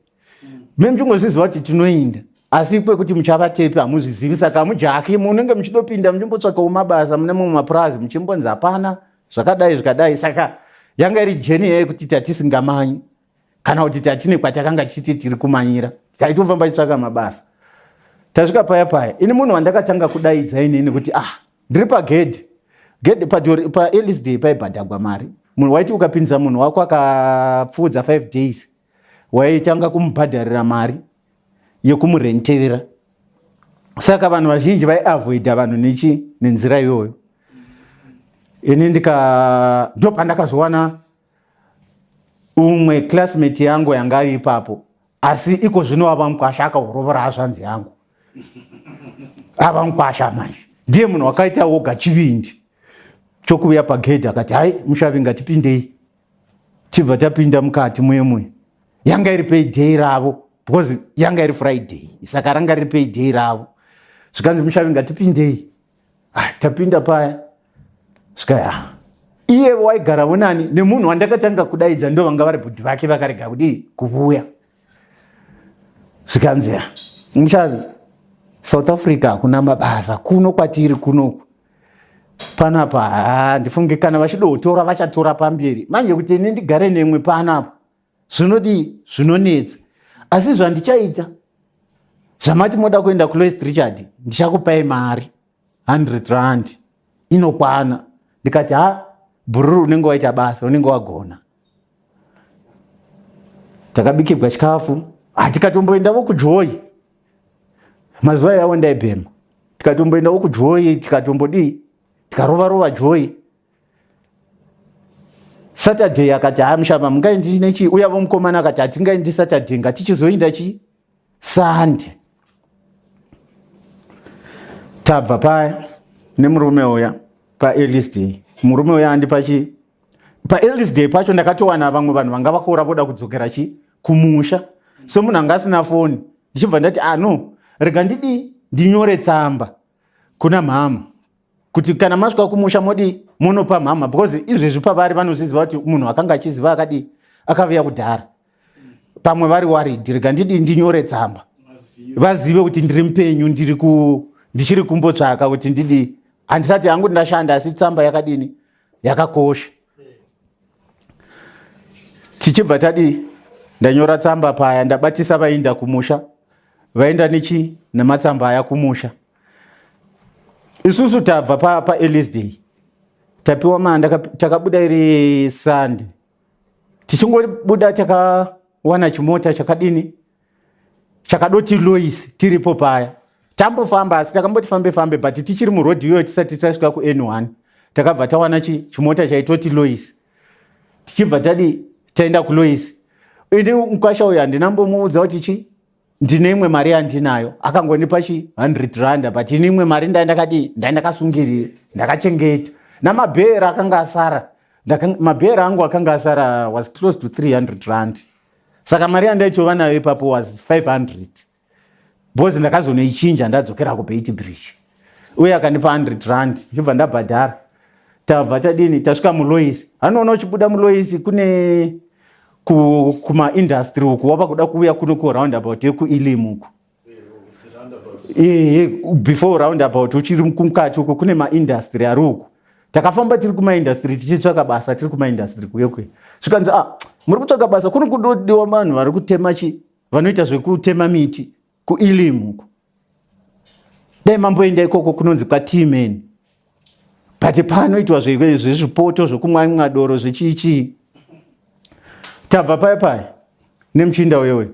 Speaker 1: me muchingozviziva kuti tinoinda asi kwekuti muchavatepi hamuzvizivi saka hamujaki munenge muchidopinda muchimbotsvakawo mabasa mune mamwe mapurazi muchimbonzi hapana zvakadai zvikadai saka yanga iri jeni yekuti tatisingamanyi kana kuti tatine kwatakanga tichiti tiri kumanyira taitofamba tichitsvaka mabasa tasvika paya paya ini munhu wandakatanga kudaidza inini kuti ah ndiri pagedhi gedhi paelis day paibhadhagwa mari munhu waiti ukapinza munhu wako akapfuudza 5 days waitanga kumubhadharira mari yekumurentera saka vanhu vazhinji vaiavoida vanhu nechi nenzira iyoyo ini ndika ndopandakazowana umwe classmate yangu yanga ari ipapo asi iko zvino ava mukwasha akaurovora hazvanzi yangu ava mukwasha manje ndiye munhu wakaita woga chivindi chokuuya pagedhi akati hai mushavi ngatipindei tibva tapinda mukati muye muye yanga iri payday ravo because yanga iri friday saka ranga riri payday ravo zvikanzi mushavi ngatipindei ah, tapinda paya zvikaya ah, iye waigara vonani nemunhu wandakatanga kudaidza ndo vanga vari bhudhi vake vakarega kudii kuvuya zvikanzi ah, mushavi south africa hakuna mabasa kuno kwatiri kunoku panapa haa ndifunge kana vachidotora vachatora pamberi manje kuti ini ndigare nemwe panapa zvinodii zvinonetsa asi zvandichaita zvamati moda kuenda kulois richard ndichakupai mari 100 rand inokwana ndikati ha bhururu unenge waita basa unenge wagona takabikirwa chikafu tikatomboendavo kujoyi mazuva yawo ndaibhema tikatomboendawo kujoyi tikatombodii tikarova rova joyi saturday akati haa mushama mungaendi nechii uyavo mukomana akati hatingaendi saturday ngatichizoinda chii sunday tabva paya nemurume uya paelis day murume uya andipa chii paelis day pacho ndakatowana vamwe vanhu vanga vakoora voda kudzokera chi kumusha semunhu anga asina foni ndichibva ndati ah no rega ndidii ndinyore tsamba kuna mhama kuti kana masvika kumusha modii monopa mhama because izvezvi pavari vanozviziva kuti munhu akanga achiziva akadii akavuya kudhara pamwe vari worried rega ndidii ndinyore tsamba vazive kuti ndiri mupenyu ndiri ku ndichiri kumbotsvaka kuti ndidii handisati hangu ndashanda asi tsamba yakadini yakakosha tichibva tadii ndanyora tsamba paya ndabatisa vainda kumusha vaenda nechi nematsamba aya kumusha isusu tabva pa, pa elis day tapiwa manda takabuda iri sunday tichingobuda takawana chimota chakadini chakadoti lois tiripo paya tambofamba asi takamboti fambe fambe but tichiri muroad iyoyo tisati tasvika kun1 takabva tawana chi chimota chaitoti lois tichibva tadi taenda kulois ini mukwasha uyu handina mbomuudza kuti chi ndine imwe mari yandinayo akangondipa chi 100 rand but ini imwe mari ndai ndakadii ndai ndakasungirira ndakachengeta namabhera akanga asara mabhera angu akanga asara was close to 300 rand saka mari yandaitova nayo ipapo was 500 because ndakazonoichinja ndadzokera kubeit bridge uye akandipa 100 rand ndibva ndabhadhara tabva tadini tasvika mulois anoona uchibuda mulois kune kumaindustry uku wava kuda kuuya kuno kuroundabout yekuilim uku ehe before roundabout uchiri kumukati uku kune maindustry ari uku takafamba tiri kumaindustry tichitsvaka basa tiri kumaindustry kuye kuye zvikanzi ah muri kutsvaka basa kuri kudodiwa vanhu vari kutema chi vanoita zvekutema miti kuilim uku dai mamboenda ikoko kunonzi kwatman but panoitwa zvezvipoto zvekumwa doro zvechii chii tabva paya paya nemuchinda uye uye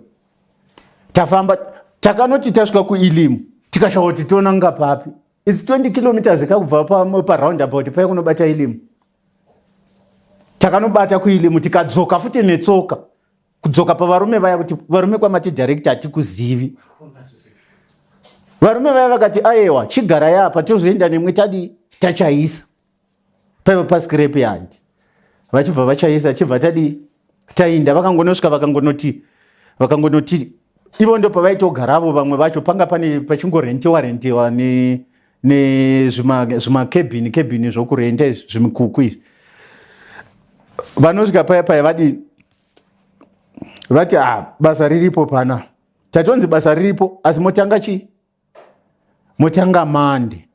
Speaker 1: tafamba takanoti tasvika kuilimu tikashawa kuti tonanga papi its 20 kilometers kakubva paroundabout paya kunobata ilimu. Takanobata kuilimu tikadzoka futi netsoka kudzoka pavarume vaya kuti varume kwamati director hatikuzivi. Varume vaya vakati ayewa chigarai apa tozoenda nemwe tadii tachaisa. Paiva pascrap yard. Vachibva vachaisa chibva tadii tainda vakangonosvika vakangonoti vakangonoti ivo ndo pavaitogaravo vamwe vacho panga pane pachingorentiwa rentiwa ne nezvimakebhini kebhini zvokurenta izvi zvimikuku izvi vanosvika paya paya vadii vati ah basa riripo pana tatonzi basa riripo asi motanga chii motanga Monday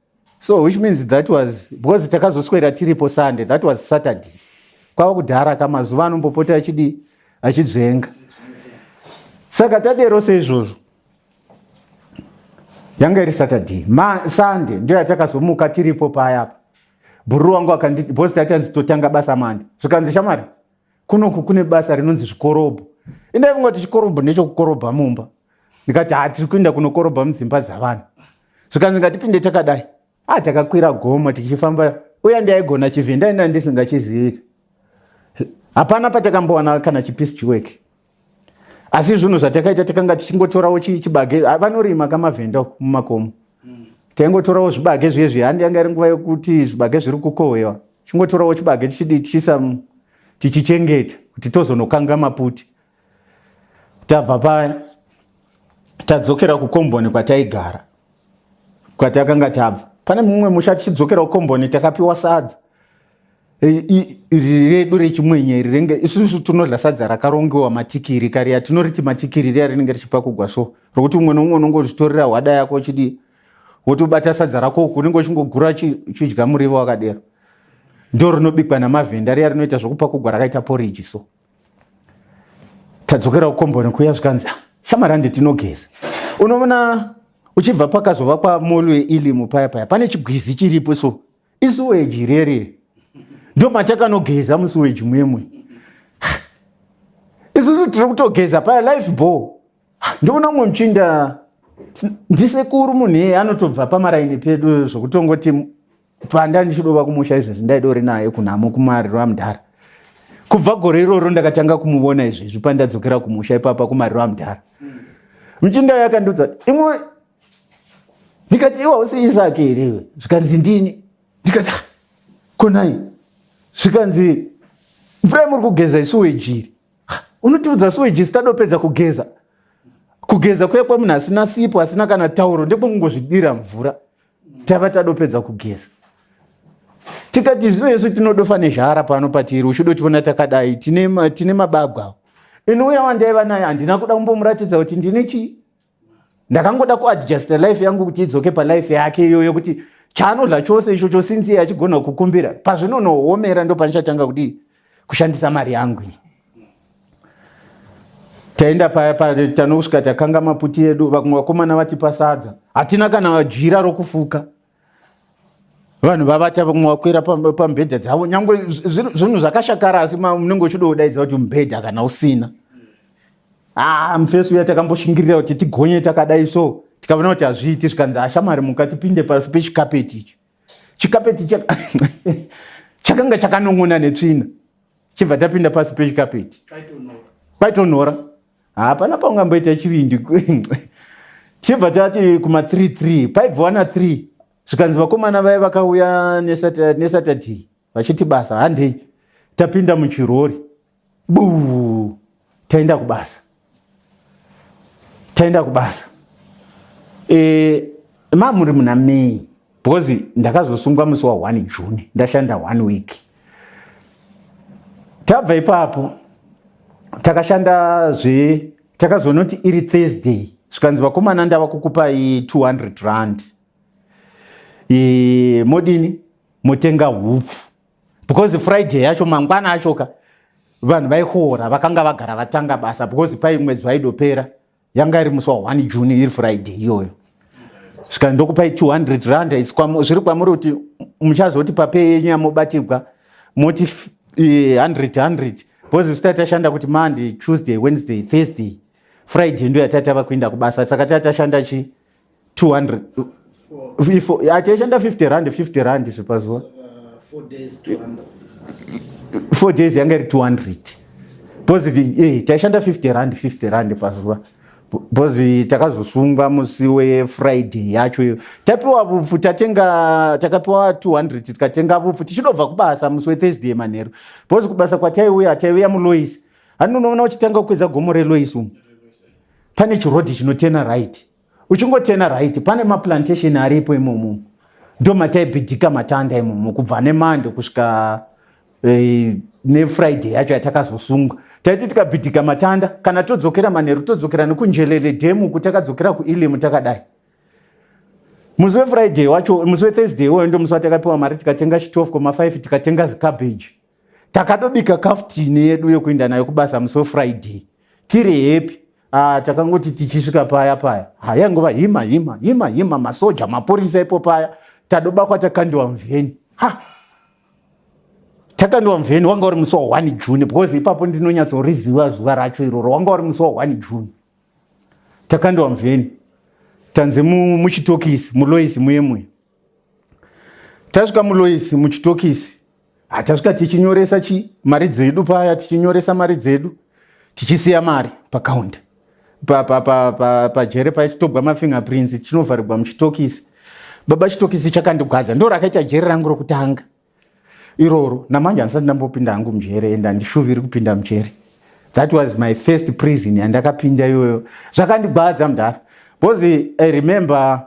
Speaker 1: so which means that was because takazoswera tiripo Sunday, that was Saturday. Kwava kudhara ka mazuva anombopota achidii achidzvenga. Saka tadero seizvozvo yanga iri Saturday ma Sunday ndiyo yatakazomuka tiripo paya apa. Bhururu wangu akanditi because tatanzi totanga basa Monday, zvikanzi shamwari kunoku kune basa rinonzi zvikorobho. Indaifunga kuti chikorobho ndechokukorobha mumba, ndikati ha tiri kuenda kunokorobha mudzimba dzavanhu. Zvikanzi ngatipinde takadai. Ah, takakwira gomo tichifamba, uya ndiaigona chivhenda ina ndisingachizivi. Hapana patakambowana kana chipisi chiweke, asi zvinhu zvatakaita takanga tichingotorawo chibage. Vanorima kamavhenda mumakomo, taingotorawo zvibage zviye. Handi yanga iri nguva yekuti zvibage zviri kukohwewa, chingotorawo chibage tichidi tichiisa tichichengeta kuti tozonokanga maputi. Tabva paya tadzokera kukomboni kwataigara kwatakanga tabva pane mumwe musha. Tichidzokera kukomboni takapiwa sadza iri redu rechimwenye iri renge isusu tinodla sadza rakarongewa matikiri kariya tinoriti matikiri riya rinenge richipakugwa so rokuti umwe noumwe unongozvitorera hwada yako uchidii wotobata sadza rako uku unenge uchingogura uchidya murivo wakadero. Ndo rinobikwa namavhenda riya rinoita zvokupakugwa rakaita poriji. So tadzokera kukomboni kuya zvikanzi shamwari handi tinogeza. Unoona uchibva pakazovakwa mall yeElim paya paya pane chigwizi chiripo, so isewage rere ndo matakanogeza musewage muyemwe. Isusu tiri kutogeza paya life ball, ndoona umwe muchinda, ndisekuru munhu iyeye anotobva pamaraini pedu zvokutongoti panda ndichidova kumusha izvezvi ndaidori naye kunhamo kumariro amudhara. Kubva gore iroro ndakatanga kumuvona izvezvi pandadzokera kumusha ipapa kumariro amudhara. Muchinda yakandiudza imwe, ndikati iwa usi Isaki here iwe? Zvikanzi ndini. Ndikati ah, konai? Zvikanzi mvura yamuri kugeza isewage iri. Unotiudza sewage isi tadopedza kugeza? Kugeza kuya kwemunhu asina sipo asina kana tauro ndekwekungozvidira mvura, tava tadopedza kugeza. Tikati zvino isu tinodofa nezhara pano patiri uchidotiona takadai tine, tine mabagwa. Ini uya wandaiva naye handina kuda kumbomuratidza kuti ndine chii, ndakangoda kuadjusta life yangu kuti idzoke palife yake iyoyo kuti chaanodla chose ichocho since iye achigona kukumbira pazvinonoomera ndo panichatanga kudii kushandisa mari yangu iyi. Taenda paya tanosvika takanga maputi edu, vamwe vakomana vatipa sadza, hatina kana jira rokufuka. Vanhu vavata, vamwe vakwira pamubhedha dzavo, nyangwe zvinhu zvakashakara asi munenge uchidodaidza kuti mubhedha kana usina. Ah, mufesi uya takamboshingirira kuti tigonye takadai so tikaona kuti hazviiti, zvikanzi ashamwari muka tipinde pasi pechikapeti ichi. Chikapeti chakanga chakanon'ona netsvina, chibva tapinda pasi pechikapeti paitonhora, hapana paungamboita chivindi. Chibva tati kuma 33 paibva na 3, zvikanzi vakomana vaya vakauya neSaturday vachiti basa handei, tapinda muchirori buu taenda kubasa. Taenda kubasa e, mamuri muna May because ndakazosungwa musi wa1 June, ndashanda one week. Tabva ipapo takashanda zve takazonoti iri Thursday, zvikanzi vakomana ndava kukupai 200 rand e, modini motenga hupfu because Friday yacho mangwana achoka vanhu vaihora vakanga vagara vatanga basa because pai mwedzi waidopera yanga iri musi wa1 June iri Friday iyoyo. Svika ndokupai 200 rand, zviri kwamuri kuti muchazoti pape yenyu yamobatirwa moti 100 100 because isu tashanda kuti Monday, Tuesday, Wednesday, Thursday, Friday ndo yatati tava kuenda kubasa. Saka tati tashanda chi 200 ataishanda 50 rand 50 rand zvepazuva. 4 days yanga iri 200 because eh, taishanda 50 rand 50 rand pazuva because takazosungwa musi wefriday yacho iyo tapiwa vupfu tatenga takapiwa 200 tikatenga vupfu tichidobva kubasa musi wethursday manheru because kubasa kwataiuya taiuya mulois hani unoona uchitanga kukwidza gomo relois umu pane chirodhi chinotena right uchingotena right pane maplantation aripo imomo ndo mataibhidhika matanda imomo kubva nemande kusvika eh, nefriday yacho yatakazosungwa taiti tikabhidhika matanda kana todzokera manheru todzokera nekunjelele dhemu ku takadzokera kuilimu takadai musi wefriday wacho musi wethursday iwoyo ndo musi watakapiwa mari tikatenga chitofu koma 5 tikatenga zikabeji takadobika kaftini yedu yekuenda nayo kubasa musi wefriday tiri happy. Ah, takangoti tichisvika paya paya hayangova hima hima hima hima masoja mapurisa ipo paya tadobakwa takandiwa muvheni ha takandiwa muvheni wanga uri musi wa 1 june because ipapo ndinonyatsoriziva zuva racho iroro wanga uri musi wa 1 june takandiwa muvheni tanzi muchitokisi muloisi muye muye tasvika muloisi muchitokisi hatasvika tichinyoresa chi mari dzedu paya tichinyoresa mari dzedu tichisiya mari pakaunda pajere paya chitobwa mafingerprints chinovharigwa muchitokisi baba chitokisi chakandigwadza ndo rakaita jere rangu rokutanga iroro namanje handisati ndambopinda hangu mujere and handishuviri kupinda mujere that was my first prison yandakapinda iyoyo zvakandigwadza mudhara because i remember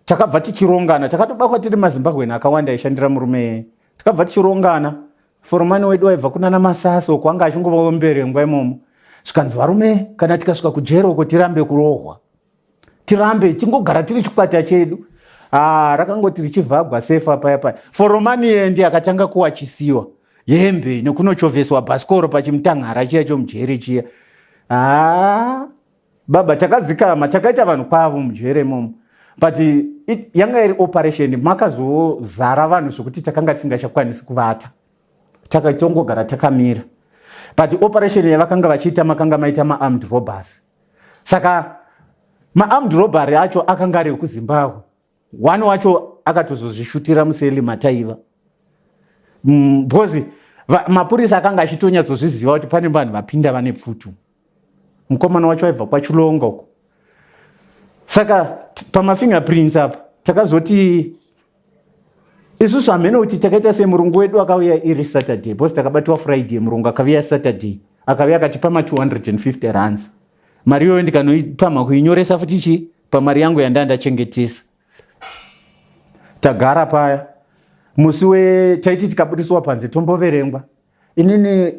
Speaker 1: takabva tichirongana takatobakwa tiri mazimbabwen akawanda aishandira murume takabva tichirongana foromani wedu aibva kunana masasa uko anga achingova mberengwa imomo zvikanzi varume kana tikasvika kujeri uko tirambe kurohwa tirambe tingogara tiri chikwata chedu ah, rakangoti richivhagwa sefa paya paya foromani yendi akatanga kuwachisiwa hembe nekunochovheswa bhasikoro pachimutanhara chiya chomujeri chiya ah, baba takadzikama takaita vanhu kwavo mujere imomo but it, yanga iri operation makazozara vanhu zvekuti takanga tisingachakwanisi kuvata takatongogara takamira but operation yavakanga vachiita makanga maita maarmed robbers saka maarmed robbery acho akanga ari ekuzimbabwe one wacho akatozozvishutira museli mataiva because mapurisa akanga achitonyatsozviziva kuti pane vanhu vapinda vane pfutu mukomana wacho aibva kwachilonga uko saka pamafingerprints apa takazoti isusu hameno kuti takaita sei murungu wedu akauya iri saturday because takabatiwa friday murungu akaviya saturday akauya akatipa ma 250 rands mari iyoyo ndikanoipamha kuinyoresa futi chii pamari yangu yandaa ndachengetesa tagara paya musi we taiti tikabudiswa panze tomboverengwa inini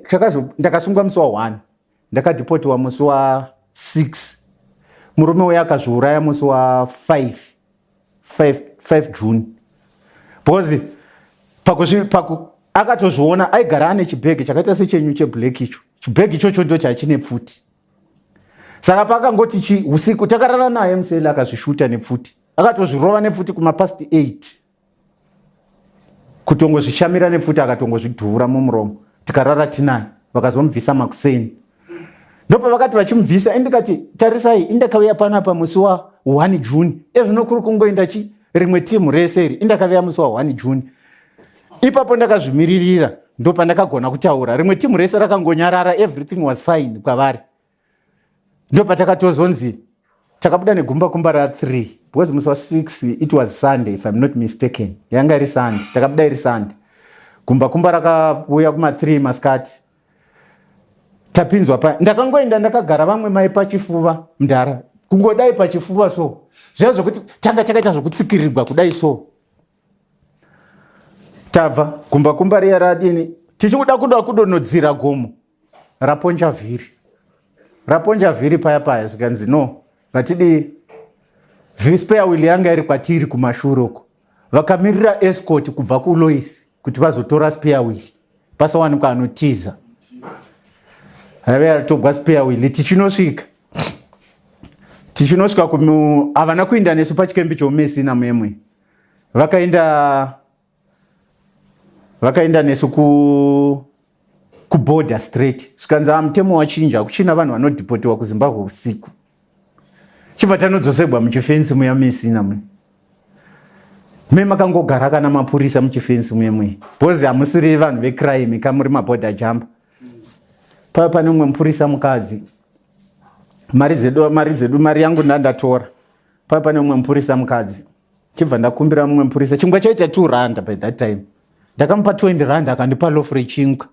Speaker 1: ndakasungwa musi wa 1 ndakadhipotiwa musi wa 6 murume uya akazviuraya musi wa 5 5 5 june because pakusvi paku akatozviona aigara ane chibhegi chakaita sechenyu cheblack icho chibhegi ichocho ndo chachine pfuti saka paakangoti chi usiku takarara naye museli akazvishuta nepfuti akatozvirova nepfuti kumapast 8 kutongozvishamira nepfuti akatongozvidhuvura mumuromo tikarara tinaye vakazomubvisa makuseni ndopavakati vachimubvisa indikati tarisai indakauya panapa musi wa 1 june ezvino kuri kungoenda chi rimwe timu rese iri indakauya musi wa 1 june ipapo ndakazvimiririra ndopandakagona kutaura rimwe timu rese rakangonyarara everything was fine kwavari ndopatakatozonzi takabuda negumba kumba ra3 because musi wa6 it was sunday if im not mistaken yanga iri sunday takabuda iri sunday gumba kumba rakauya kuma3 masikati tapinzwa pa ndakangoenda ndakagara vamwe mai pachifuva mndara kungodai pachifuva so zviya zvekuti tanga takaita zvekutsikirirwa kudai so tabva gumba kumba riya radini tichikuda kuda kudonodzira gomo raponja vhiri raponja vhiri paya paya zvikanzi no ngatidii spare wheel yanga iri kwatiri kumashure uko vakamirira escort kubva kulois kuti vazotora spare wheel pasawanikwa anotiza rave ratogwa spare wheel tichinosvika tichinosvika havana kuinda nesu pachikembi chomesina muyemwe vakaenda vakaenda nesu ku kuborder straight zvikanzi ah, mutemo wachinja kuchina vanhu vanodhipotiwa kuzimbabwe usiku chibva tanodzosegwa muchifensi muya mesina muya Me makangogara kana mapurisa muchifensi muye muye bcause hamusiri vanhu vecrime ka muri mabhodha jamba. Pava pane umwe mupurisa mukadzi mari dzedu mari dzedu mari yangu ndandatora. Pava pane umwe mupurisa mukadzi chibva ndakumbira mumwe mupurisa chingwa chaita 2 rand by that time. Ndakamupa 20 rand akandipa loaf rechingwa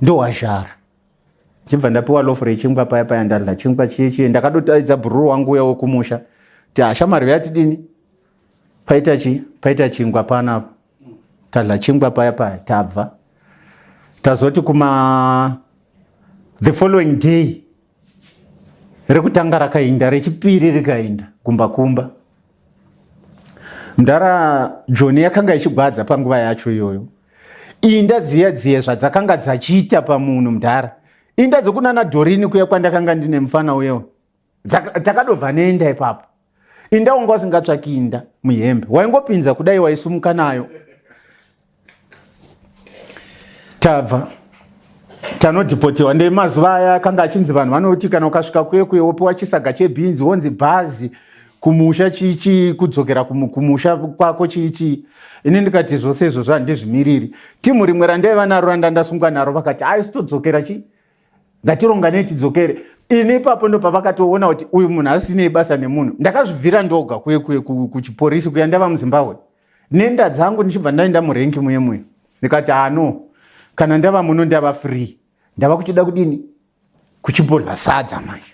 Speaker 1: ndohwazhara. Chibva ndapiwa loaf rechingwa paya paya ndadla chingwa chiye chiye ndakadotaidza bhururu wangu uya wekumusha kuti hashamari yatidini paita chi paita chingwa panapa tadla chingwa paya paya tabva tazoti kuma the following day rekutanga rakainda rechipiri rikainda kumba kumba mdara joni yakanga ichigwadza panguva yacho iyoyo inda dziya dziya zvadzakanga dzachiita pamunhu mdara inda dzokunana dhorini kuya kwandakanga ndine mufana uyewo takadobva nenda ipapo inda wanga usingatsvaki inda muhembe waingopinza kudai waisumuka nayo tabva tanodhipotiwa ndemazuva aya akanga achinzi vanhu vanoti kana ukasvika kuye kuye wopiwa chisaga chebhinzi wonzi bhazi kumusha chichi kudzokera kumusha kwako chichi ini ndikati zvose izvozvo handizvimiriri timu rimwe randaiva naro randandasungwa naro vakati ayi sitodzokera chii ngatironganei tidzokere ini ipapo ndopavakatoona kuti uyu munhu asinei basa nemunhu ndakazvibvira ndoga kuye kuye kuchiporisi kuya ndava muzimbabwe nenda dzangu ndichibva ndaenda murenki muye muye ndikati ano ah, kana ndava muno ndava free ndava kuchida kudini kuchimbodla sadza manje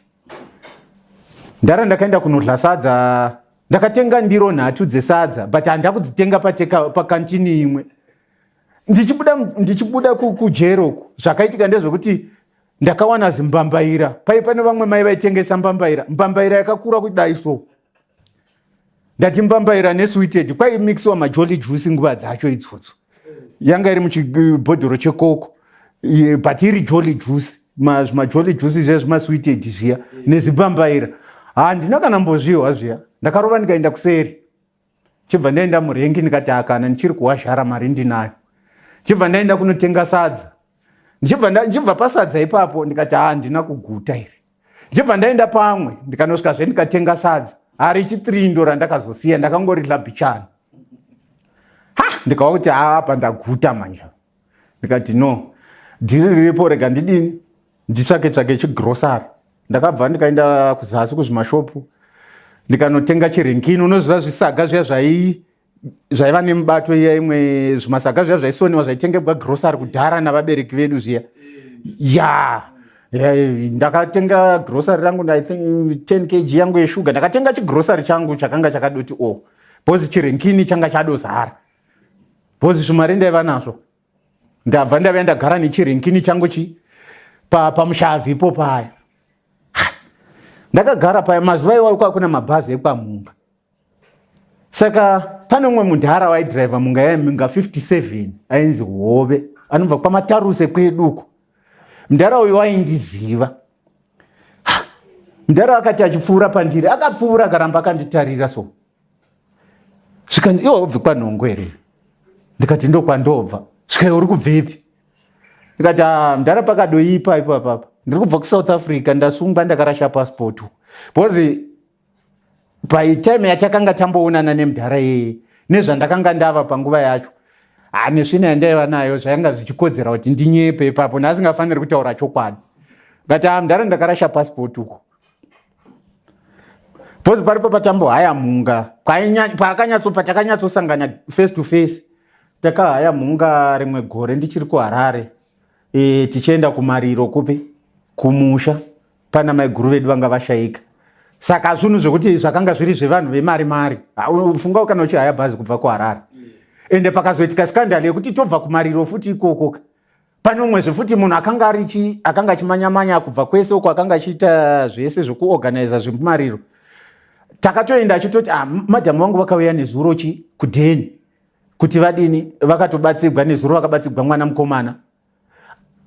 Speaker 1: ndara ndakaenda kunodla sadza ndakatenga ndiro nhatu dzesadza but handakudzitenga pakantini imwe ndichibuda ndichibuda kujero uku zvakaitika ndezvekuti ndakawana zimbambaira pai pane vamwe mai vaitengesa mbambaira mbambaira yakakura kudai so ndati mbambaira nesweeted kwaimixiwa majolly juice nguva dzacho idzodzo yanga iri muchibhodhoro chekoko but iri jolly juice zvimajolly juice zviya zvimasweeted zviya nezimbambaira handina kana mbozvihwa zviya ndakarova ndikaenda kuseri chibva ndaenda murengi ndikati akana ndichiri kuwazhara mari ndinayo chibva ndaenda kunotenga sadza ndichibva ndichibva pasadza ipapo ndikati haa handina kuguta iri ndichibva ndaenda pamwe ndikanosvika zve ndikatenga sadza hari chitrindo randakazosiya ndakangoridla bichana ha ndikawa kuti haa apa ndaguta manje ndikati no dhiri riripo rega ndidini nditsvake tsvake chigrosari ndakabva ndikaenda kuzasi kuzvimashopu ndikanotenga chirenkini unoziva zvisaga zviya zvai zvaiva nemubato iya imwe zvimasaga zviya zvaisoniwa zvaitengebwa grosari kudhara navabereki vedu zviya ya ndakatenga grosari rangu 10 kg yangu yeshuga ndakatenga chigrosari changu chakanga chakadoti o oh, bcause chirenkini changa chadozara bcause zvimari ndaiva nazvo ndabva ndave ndagara nechirinkini changu chi pamushavi ipo paya ndakagara paya mazuva iwayo kwakuna mabhazi ekwamhunga saka pane umwe mundhara waidhiraivha munga yaimunga 57 ainzi hove anobva kwamataruse kwedu uko mundhara uyu waindiziva mundhara akati achipfuura pandiri akapfuura akaramba akanditarira so zvikanzi iwe ubve kwanhongo here ndikati ndokwandobva svikai uri kubvepi ndikati ah, mdhara pakadoipa ipapapa ndiri kubva kusouth africa ndasungwa ndakarasha passport because by time yatakanga tamboonana nemudhara iyeye nezvandakanga ndava panguva yacho ha nesvina yandaiva nayo zvayanga zvichikodzera kuti ndinyepe ipapo ndasingafaniri kutaura chokwadi ndikati ah, mudhara ndakarasha passport uko Because paripo patambohaya mhunga paakanyatso patakanyatosangana face to face takahaya mhunga rimwe gore ndichiri kuharare e, tichienda kumariro kupi kumusha pana maiguru vedu vanga vashaika saka zvinhu zvekuti zvakanga zviri zvevanhu vemari mari funga kana uchihaya bhazi kubva kuharare ende pakazoitika skandal yekuti tobva kumariro futi ikokoka pane umwezve futi munhu akanga ari chi akanga achimanyamanya kubva kwese uko akanga achiita zvese zvekuorganiza zvemumariro takatoenda achitoti ah, madhamu vangu vakauya nezuro chi kudheni kuti vadini vakatobatsirwa nezuro vakabatsirwa mwana mukomana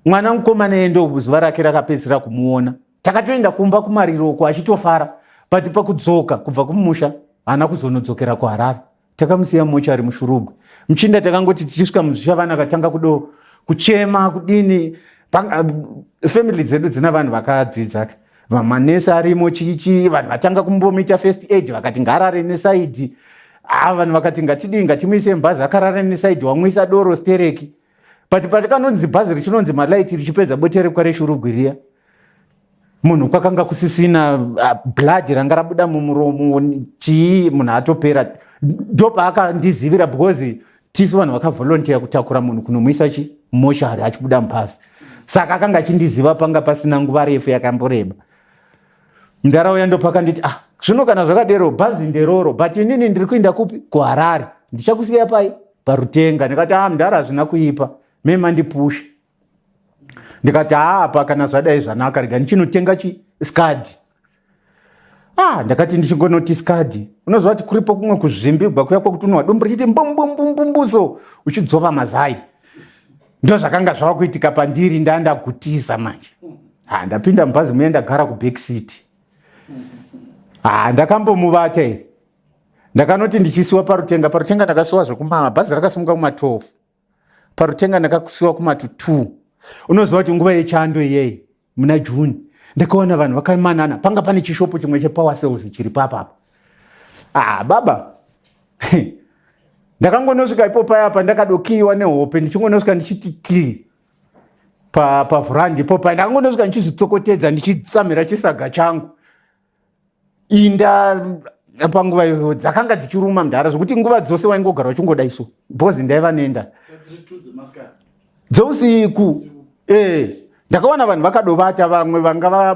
Speaker 1: mwana mukomana iye ndo zuva rake rakapedzisira kumuona takatoenda kumba kumariro uko achitofara but pakudzoka kubva kumusha haana kuzonodzokera kuharare takamusiya mochari mushurugwi muchinda takangoti tichisvika muzvishavana akatanga kudo kuchema kudini family dzedu dzina vanhu vakadzidza vamanesi arimo chichi vanhu vatanga kumbomuita first aid vakati ngarare nesaidi Ah, vanhu vakati ngatidii, ngatimuise mubhazi akarara nesaidi, wamwisa doro stereki. But patikanonzi bhazi richinonzi malaiti richipedza boterekwa reshurugwi riya, munhu kwakanga kusisina blood ranga rabuda mumuromo, chii, munhu atopera. Ndopaakandizivira because tisu vanhu vakavolunteer kutakura munhu kunomuisa chi mochari achibuda mubhazi. Saka akanga achindiziva, panga pasina nguva refu yakamboreba. Mundaraunda ndopakanditi, ah, zvino kana zvakadero bhazi nderoro, but inini ndiri kuenda kupi? KuHarare. Ndichakusiya pai? Parutenga. Ndikati, ah, mundara, hazvina kuipa, memandipusha. Ndikati, haa, apa kana zvadai zvanaka, rega ndichinotenga chi skadi. Ah, ndakati ndichingonoti skadi, unoziva kuti kuripo kumwe kuzvimbigwa kuya kwekuti unwa dumbu richiti mbumbumbumbu uchidzova mazai. Ndo zvakanga zvava kuitika pandiri. Ndandagutisa manje. Ha, ndapinda mubhazi muye, ndagara kuback seat. Ha, ndakambomuvata here. Ndakanoti ndichisiwa paRutenga, paRutenga ndakasiwa zvekumama. Bhazi rakasimuka kuma12, paRutenga ndakasiwa kumatu 2. Unoziva kuti nguva yechando iyeyi muna June, ndakaona vanhu vakamanana. Panga pane chishopo chimwe chePower Sales chiri papapa. Ah, baba, ndakangonosvika ipo paya pa ndakadokiwa nehope, ndichingonosvika ndichiti tii pavhurandi ipo paya, ndakangonosvika ndichizvitsokotedza, ndichitsamhira chisaga changu. Inda panguva iyoyo dzakanga dzichiruma mudhara, zvokuti nguva dzose waingogara uchingodai so, because ndaiva nenda dzeusiku. Eh, ndakaona vanhu vakadovata, vamwe vanga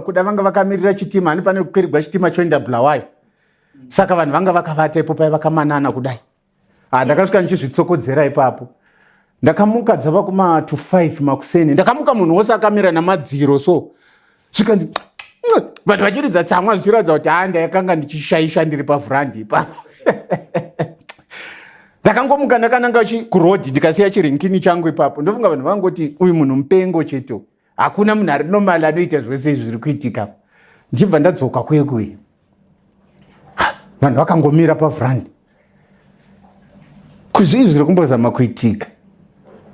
Speaker 1: kuda vanga vakamirira chitima. Hani pane kukwirigwa chitima choenda Bulawayo, saka vanhu vanga vakavata ipo pai vakamanana kudai. Ha, ndakasvika ndichizvitsokodzera ipapo. Ndakamuka dzava kuma to 5 makuseni. Ndakamuka munhu wose akamira namadziro so, zvikanzi vanhu vachiridza tsamwa, zvichiratidza kuti ha, ndakanga ndichishaisha ndiri pavhurandi ipapo. Ndakangomuka ndakananga kurodhi, ndikasiya chirinkini changu ipapo. Ndofunga vanhu vangoti uyu munhu mupengo chete, hakuna munhu ari normal anoita zvese izvi zviri kuitika. Ndichibva ndadzoka kuye kuye, vanhu vakangomira pavhurandi, kuzvii zviri kumbozama kuitika.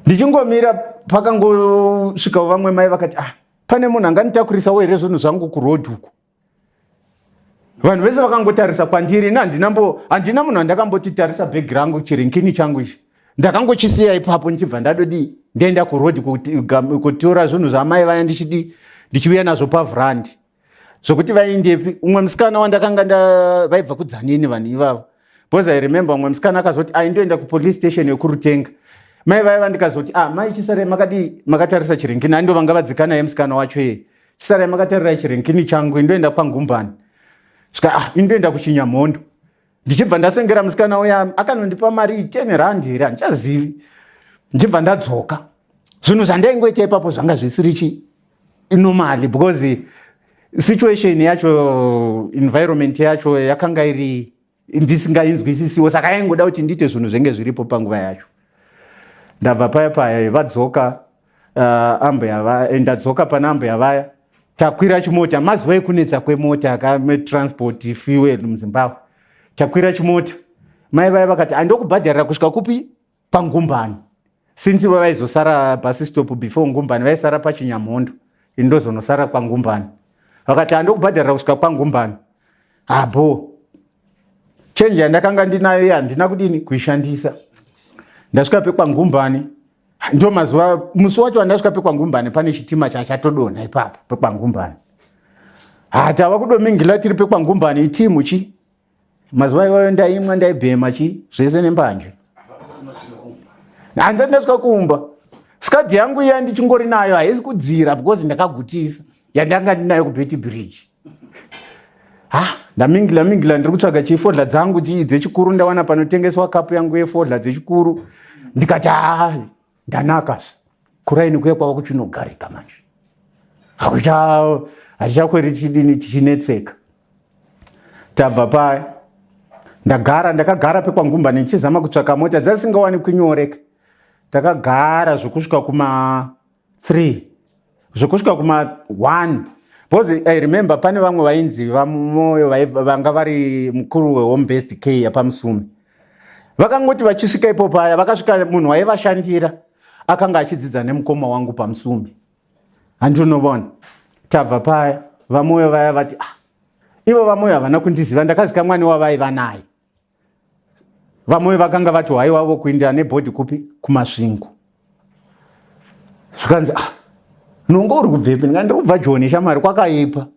Speaker 1: Ndichingomira, pakangosvikawo vamwe mai vakati, ah, pane munhu anganitakurisawo here zvinhu zvangu kurodhi uku? Vanhu vese vakangotarisa kwandiri. Ini handina munhu andakamboti tarisa bhegi rangu. Chirinkini changu ichi ndakangochisiya ipapo, ndichibva ndadodii, ndaenda kurodhi kutora zvinhu zvamai vaya, ndichidii, ndichiuya nazvo pavhurandi. Zvokuti vaindepi, umwe musikana wandakanga vaibva kuDzanini vanhu ivavo, because I remember umwe musikana akazoti, aindoenda kupolice station yekuRutenga. Mai vaiva, ndikazoti, ah, mai, chisarai makadii makatarisa chirinkini. Ando vanga vadzikana yemusikana wacho iye, chisarai makatarira chirinkini changu, indoenda kwaNgumbani. Svika, ah, indoenda kuChinyamhondo. Ndichibva ndasengera musikana uya, akanondipa mari 10 rand here, handichazivi. Ndichibva ndadzoka. Zvinhu zvandaingoita ipapo zvanga zvisiri chi normally, because situation yacho, environment yacho yakanga iri ndisingainzwisisiwo, saka yaingoda kuti ndiite zvinhu zvenge zviripo panguva yacho. Ndabva paya paya vadzoka, ambuya ndadzoka pana ambuya vaya, takwira chimota. Mazuva ekunetsa kwemota kametransport fuel muZimbabwe. Takwira chimota, mai vaya vakati, andokubhadharira kusvika kupi? PaNgumbani, since ivo vaizosara bus stop before Ngumbani, vaisara paChinyamhondo, ini ndozonosara kwaNgumbani. Vakati, andokubhadharira kusvika kwaNgumbani. Abo chenji yandakanga ndinayo iye handina kudini kuishandisa. Ndasvika pekwaNgumbani, ndo mazuva musi wacho wandasvika pekwaNgumbani, pane chitima chachatodonha ipapo pekwaNgumbani. Ha, tava kudomingila tiri pekwaNgumbani, itimu chi mazuva iwayo ndaimwa, ndaibhema chi zvese nembanje. Handisati ndasvika kumba, skadhi yangu iya ndichingori nayo, haisi kudzira because ndakagutisa yandanga ndinayo kuBeitbridge. Ha, ndamingila mingila, ndiri kutsvaga chifodya dzangu chii dzechikuru. Ndawana panotengeswa kapu yangu yefodya dzechikuru. Ndikati, ha, ndanaka kuraini kuye kwava kuchinogarika manje, hachichakweri chidini tichinetseka. Tabva paya, ndagara, ndakagara pekwaNgumba ndichizama kutsvaka mota dzasingawanikwi nyoreka. Takagara zvokusvika kuma 3, zvokusvika kuma 1, because I remember pane vamwe vainzi vaMoyo, vanga vari mukuru wehome based care yapaMusume. Vakangoti vachisvika ipo paya, vakasvika munhu waivashandira akanga achidzidza nemukoma wangu paMusume, handinovona. Tabva paya, vaMoyo vaya vati, ah, ivo vaMoyo havana kundiziva, ndakazikamwa newavaiva naye. Vamwe vakanga vati haiwavo kuinda nebhodhi kupi kuMasvingo. Zvikanzi ah, nongo uri kubvepi? Ndikati ndiri kubva Joni shamwari, kwakaipa,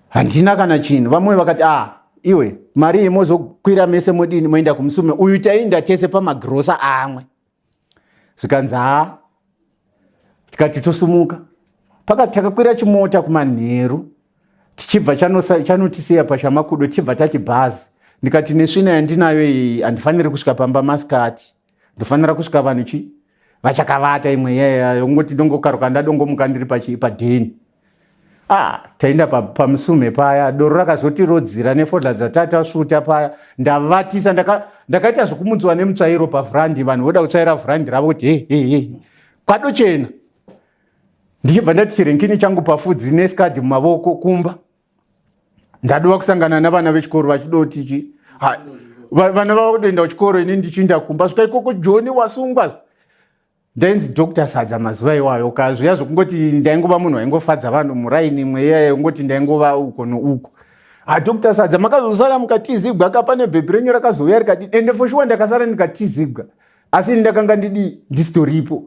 Speaker 1: handina kana chinhu. Vamwe vakati ah, iwe mari iyi mozokwira mese modini moenda kuMusume, uyu tainda tese pamagirosa amwe. Zvikanzi haa, tikati tosumuka. Pakati takakwira chimota kumanheru tichibva chanotisiya paChamakudo, tichibva tati bhazi. Ndikati nesvina yandinayo iyi handifaniri kusvika pamba masikati, ndofanira kusvika vanhu chi vachakavata imwe yaya yongoti ndongokaruka ndadongomuka ndiri padheni. Ah, taenda paMusume paya, doro rakazotirodzira nefodla dzatatasvuta paya. Ndavatisa, ndakaita zvekumutswa nemutsvairo pavhurandi, vanhu voda kutsvaira vhurandi ravo kuti he he he kwadochena. Ndichibva ndati chirenkini changu pafudzi neskadhi mumavoko kumba. Ndadova kusangana navana vechikoro vachidoti chi vana vava kutoenda kuchikoro, ini ndichiinda kumba. Svika ikoko Joni wasungwa. Ndainzi Dr Sadza mazuva iwayo kazviya zvokungoti ndaingova munhu waingofadza vanhu muraini imwe iya yongoti ndaingova uko nouko. Ha, Dr Sadza, makazosara mukatizigwa ka, pane bhebhi renyu rakazouya rikadi. Ende for sure ndakasara ndikatizigwa, asi ndakanga ndidi ndisitoripo.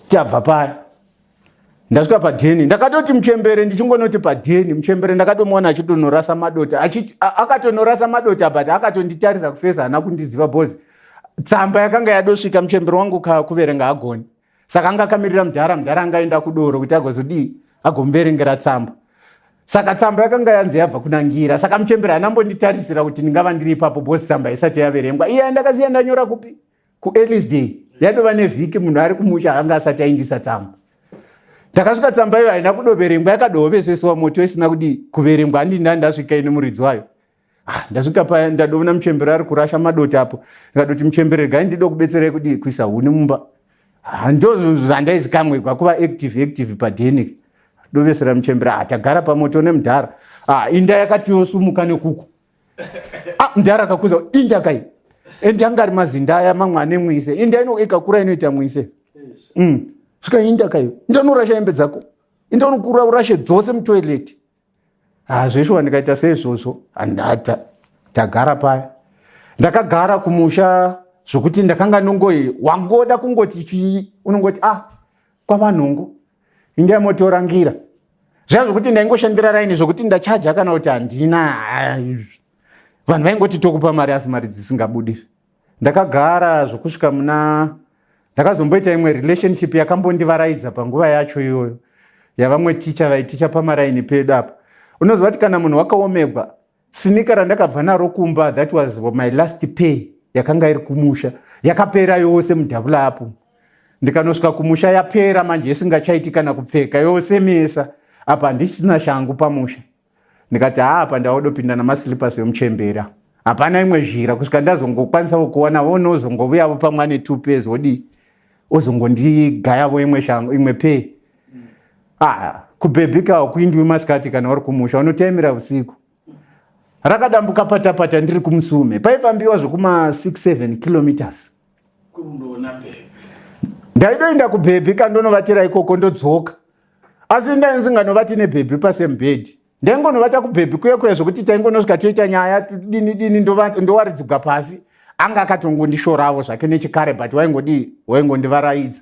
Speaker 1: Tabva paya ndasvika padheni, ndakatoti muchembere, ndichingonoti padheni muchembere ndakatomuona achitonorasa madota, akatonorasa madota, but akatonditarisa kufesa, haana kundiziva bhozi tsamba yakanga yadosvika. Muchembere wangu kuverenga agoni, saka anga akamirira mudhara, mudhara angaenda kudoro kuti agozodii, agomuverengera tsamba. Saka tsamba yakanga yanzi yabva kunangira, saka muchembere haana mbonditarisira kuti ndingava ndiri ipapo bhozi tsamba isati yaverengwa. Iye ndakasiya ndanyora kupi kuElisday, yadova nevhiki munhu ari kumusha anga asati aindisa tsamba. Ndakasvika tsamba iyo haina kudoverengwa, yakadooveseswa moto isina kudii kuverengwa. Handini ndasvika ine muridzi wayo. Ah, ndasvika paya ndadovona muchembere ari kurasha madota apo. Ndikadoti muchembere, regai ndido kubetserai kudii kuisa huni mumba. Ah, ndo zvandaizikamwe kwakuva active active padheni dovesera muchembere. Ah, tagara pamoto nemudhara. Ah, inda yakati yosumuka nekuku. Ah, mudhara akakuza inda kai, ende anga ari mazinda aya mamwe ane mwise. Inda ino ikakura inoita mwise. Svika inda kai, inda unorasha hembe dzako, inda unokura urashe dzose mutoilet. Ah, zveshuwa ndikaita seizvozvo handata. Tagara paya, ndakagara kumusha zvokuti ndakanga nongoi wangoda kungoti chii, unongoti ah, kwavanhongo inga motorangira zviya zvokuti ndaingoshandira raini zvokuti ndachaja kana kuti handina. Vanhu vaingoti tokupa mari asi mari dzisingabudi. Ndakagara zvokusvika muna ndakazomboita imwe relationship yakambondivaraidza panguva yacho iyoyo yavamwe ticha vaiticha pamaraini pedu apa. Unoziva kuti kana munhu wakaomegwa, sinika randakabva naro kumba, that was my last pay yakanga iri kumusha, yakapera yose mudhabula apo. Ndikanosvika kumusha yapera manje, isingachaiti kana kupfeka, yosemesa apa handisina shangu pamusha. Ndikati haa, apa ndaodopinda namaslippers emuchembera, hapana imwe zhira kusvika ndazongokwanisawo kuwana vonozongovuyavo pamwe ane two pairs, odii ozongondigayavo imwe shangu imwe pay. Ah, kubhebhika kuindiwi masikati kana uri kumusha, unotaimira usiku. Rakadambuka patapata ndiri kuMusume, paifambiwa zvekuma 6 7 kilometers. Ndaidoenda kubhebhi kandonovatira ikoko ndodzoka, asi ndainzinganovati nebhebhi pasame bed, ndaingonovata kubhebhi kuye kuya zvokuti taingonosvika toita nyaya dini dini, ndowaridzigwa pasi. Anga akatongondishoravo zvake nechikare, but waingodii, waingondivaraidza.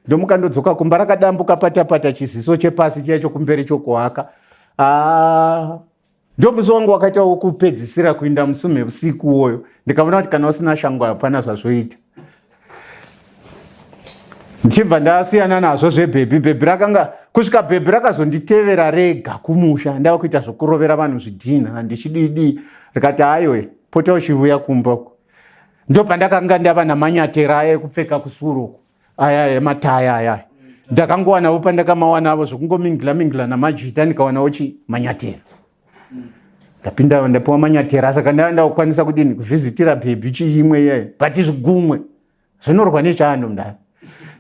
Speaker 1: Ndomuka ndodzoka kumba rakadambuka patapata, chiziso chepasi chiya chokumberi chokuhaka. Ah, ndomusi wangu wakaita wokupedzisira kuinda Musume usiku uwoyo. Ndikaona kuti kana usina shangu hapana zvazvoita. Ndichibva ndasiyana nazvo zvebhebhi. Bhebhi rakanga kusvika, bhebhi rakazonditevera rega kumusha. Ndava kuita zvokurovera vanhu zvidhinha ndichididi, rikati aiwe, pota uchivuya kumba uko. Ndopandakanga ndava namanyatera aya ekupfeka kusuru uku, aya emataya aya. Ndakangowanavo pandakamawanavo zvokungomingila mingila namajita, ndikawanawo chi manyatera. Ndapinda ndapiwa manyatera, saka ndava ndakukwanisa kudini kuvhizitira bhebhi chiimwe iyayo, but zvigumwe zvinorwa nechando mudaro.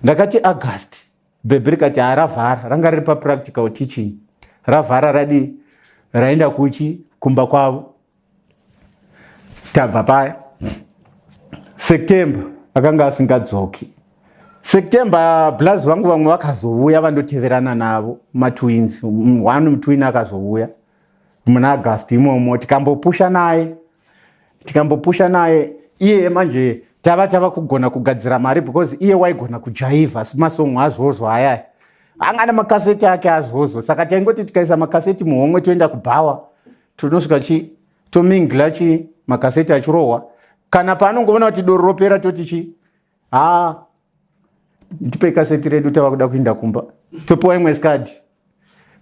Speaker 1: Ndakati August, bhebhi rikati haravhara, ranga riri papractical teaching, ravhara radii, raenda kuchi kumba kwavo. Tabva paya September akanga asingadzoki. September blaz vangu vamwe vakazouya vandoteverana navo matwins, one mutwin akazouya muna August imomo, tikambopusha naye. Tikambopusha naye iyeye manje tava tava kugona kugadzira mari because iye waigona kujaivha masongo azvozvo ayaya anga ane makaseti ake azvozvo. Saka taingoti tikaisa makaseti muhomwe toenda kubhawa, tonosvika chi tomingla chi makaseti achirohwa. Kana paanongoona kuti doro ropera, toti chi haa, ndipe kaseti redu, tava kuda kuinda kumba. Topiwa imwe skadi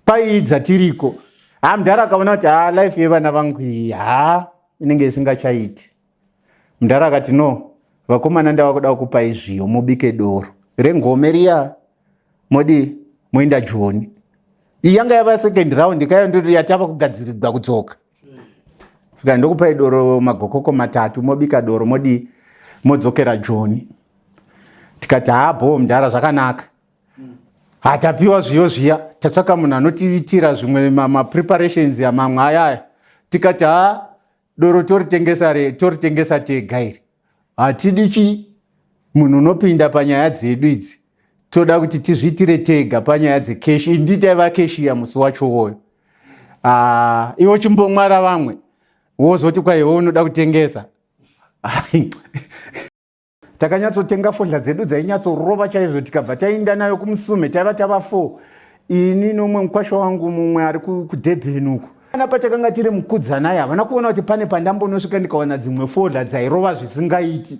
Speaker 1: paiidza tiriko. Ha, mudhara akaona kuti ha, life yevana vangu iyi ha inenge isingachaiti. Mudhara akati, "No, vakomana, ndava kuda kupai zviyo, mubike doro rengome riya, modi moenda Joni." Iyi yanga yava second round kayo, ndo yatava kugadzirirwa kudzoka. Saka ndokupai doro magokoko 3, mobika doro, modi modzokera Joni. Tikati, "Habho mudhara, zvakanaka." Hatapiwa zviyo zviya, tatsvaka munhu anotiitira zvimwe mapreparations amamwe ayaya. Tikati, "Ha, doro toritengesa, toritengesa tega iri, hatidi chi munhu unopinda panyaya dzedu idzi, toda kuti tizviitire tega panyaya dzecash." Indi taiva cashier musi wacho woyo. Ah, iwe chimbomwara vamwe, wozoti kwaiwe unoda kutengesa. Takanyatsotenga fodya dzedu dzainyatsorova chaizvo, tikabva tainda nayo kumusume. Taiva tava four, ini nomumwe mukwasha wangu mumwe ari kuDurban uku. Kana patakanga tiri mukudzanai, havana kuona kuti pane pandambonosvika ndikawana dzimwe fodya dzairova zvisingaiti.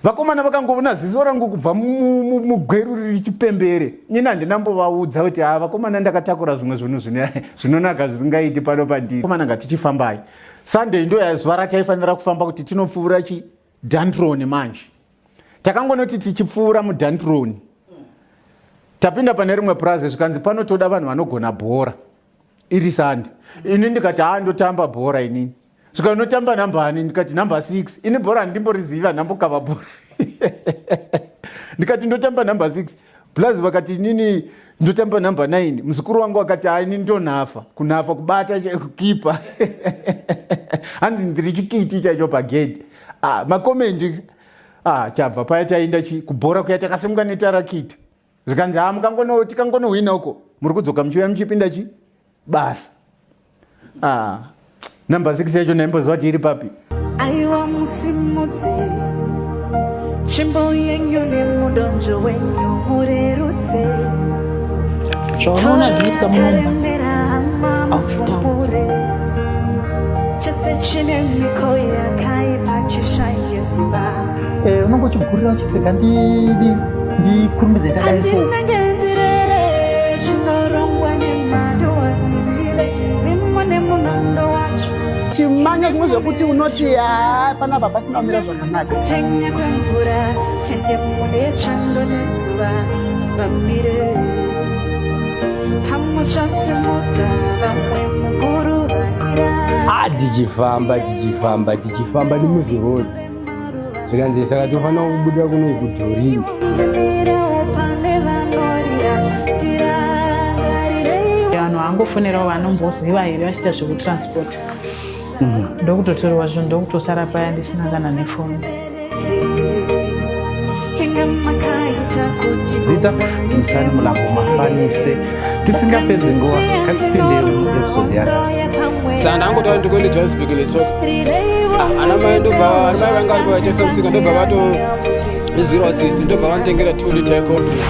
Speaker 1: Vakomana vakangoona ziso rangu kubva mugweru richipembere. Ini handinambovaudza kuti ha, vakomana, ndakatakura zvimwe zvinhu zvinonaka zvisingaiti pano pandiri. Komana, ngatichifambai, Sunday ndo yazuva rataifanira kufamba kuti tinopfuura chi Dantroni. Manje takangonoti tichipfuura muDantroni, tapinda pane rimwe purazi, zvikanzi panotoda vanhu vanogona bhora iri Sunday. Ini ndikati, "Ha, ndotamba bhora inini." Svika, "Unotamba namba ani?" Ndikati, "Namba 6." Ini bhora handimboriziva, ndambokava bhora. Ndikati, "Ndotamba namba 6." Plus vakati, "Inini ndotamba namba 9." Muzukuru wangu akati, "Ha, ini ndonhafa kunhafa kubata kukipa." Hanzi, "Ndiri chikiti chaicho pagedhi." Ah, makomendi. Ah, chabva paya chainda chi kubhora kuya, takasimuka netarakita. Zvikanzi, "Ha, mukangono tikangonohwina uko, muri kudzoka muchiuya muchipinda chi basa." Ah, namba 6 yacho ndaimboziva kuti iri papi.
Speaker 2: Aiwa, musimudze tsvimbo yenyu nemudonzvo wenyu, murerutse.
Speaker 3: Zvaunoona zvinoitika mumba
Speaker 2: Karemera
Speaker 3: hauzvitauri.
Speaker 2: Chese chine miko yakaipa chishaye simba.
Speaker 4: Unonge uchigurira uchiti rega ndidi ndikurumidze ndadai so.
Speaker 2: Handinenge ndirere chinorongwa nemadoanizile mimo nemunondo wacho.
Speaker 5: Chimanya zvimwe zvekuti unoti ha, panapa pasina kumira zvakanaka.
Speaker 2: Kupenya kwemvura ende mune chando nezuva vamire pamwe chasimudza vamwe mukuru vatira.
Speaker 6: Ah, tichifamba, tichifamba, tichifamba nemuziroad, zvikanzi, "Saka tofanira kubuda kuno kuDhorini."
Speaker 2: Ndimirewo pane vanorira, tirangarirei.
Speaker 3: Vanhu vangofonerawo vanomboziva here vachiita zvekutransport, ndokutotorwa zvinhu, ndokutosara paya ndisina kana nefoni.
Speaker 2: Inga makaita kuti
Speaker 7: Zita Dumisani Mulambo Mafanise. Tisingapedzi nguva, ngatipinde muepisode yanhasi.
Speaker 8: Saka ndangotaura ndikuende Johannesburg netsoka. Ah, ana mai ndobva, ana mai vanga varipo vaitengesa musika, ndobva vatondizwirawo tsitsi, ndobva vanditengera 2 liter yecold drink.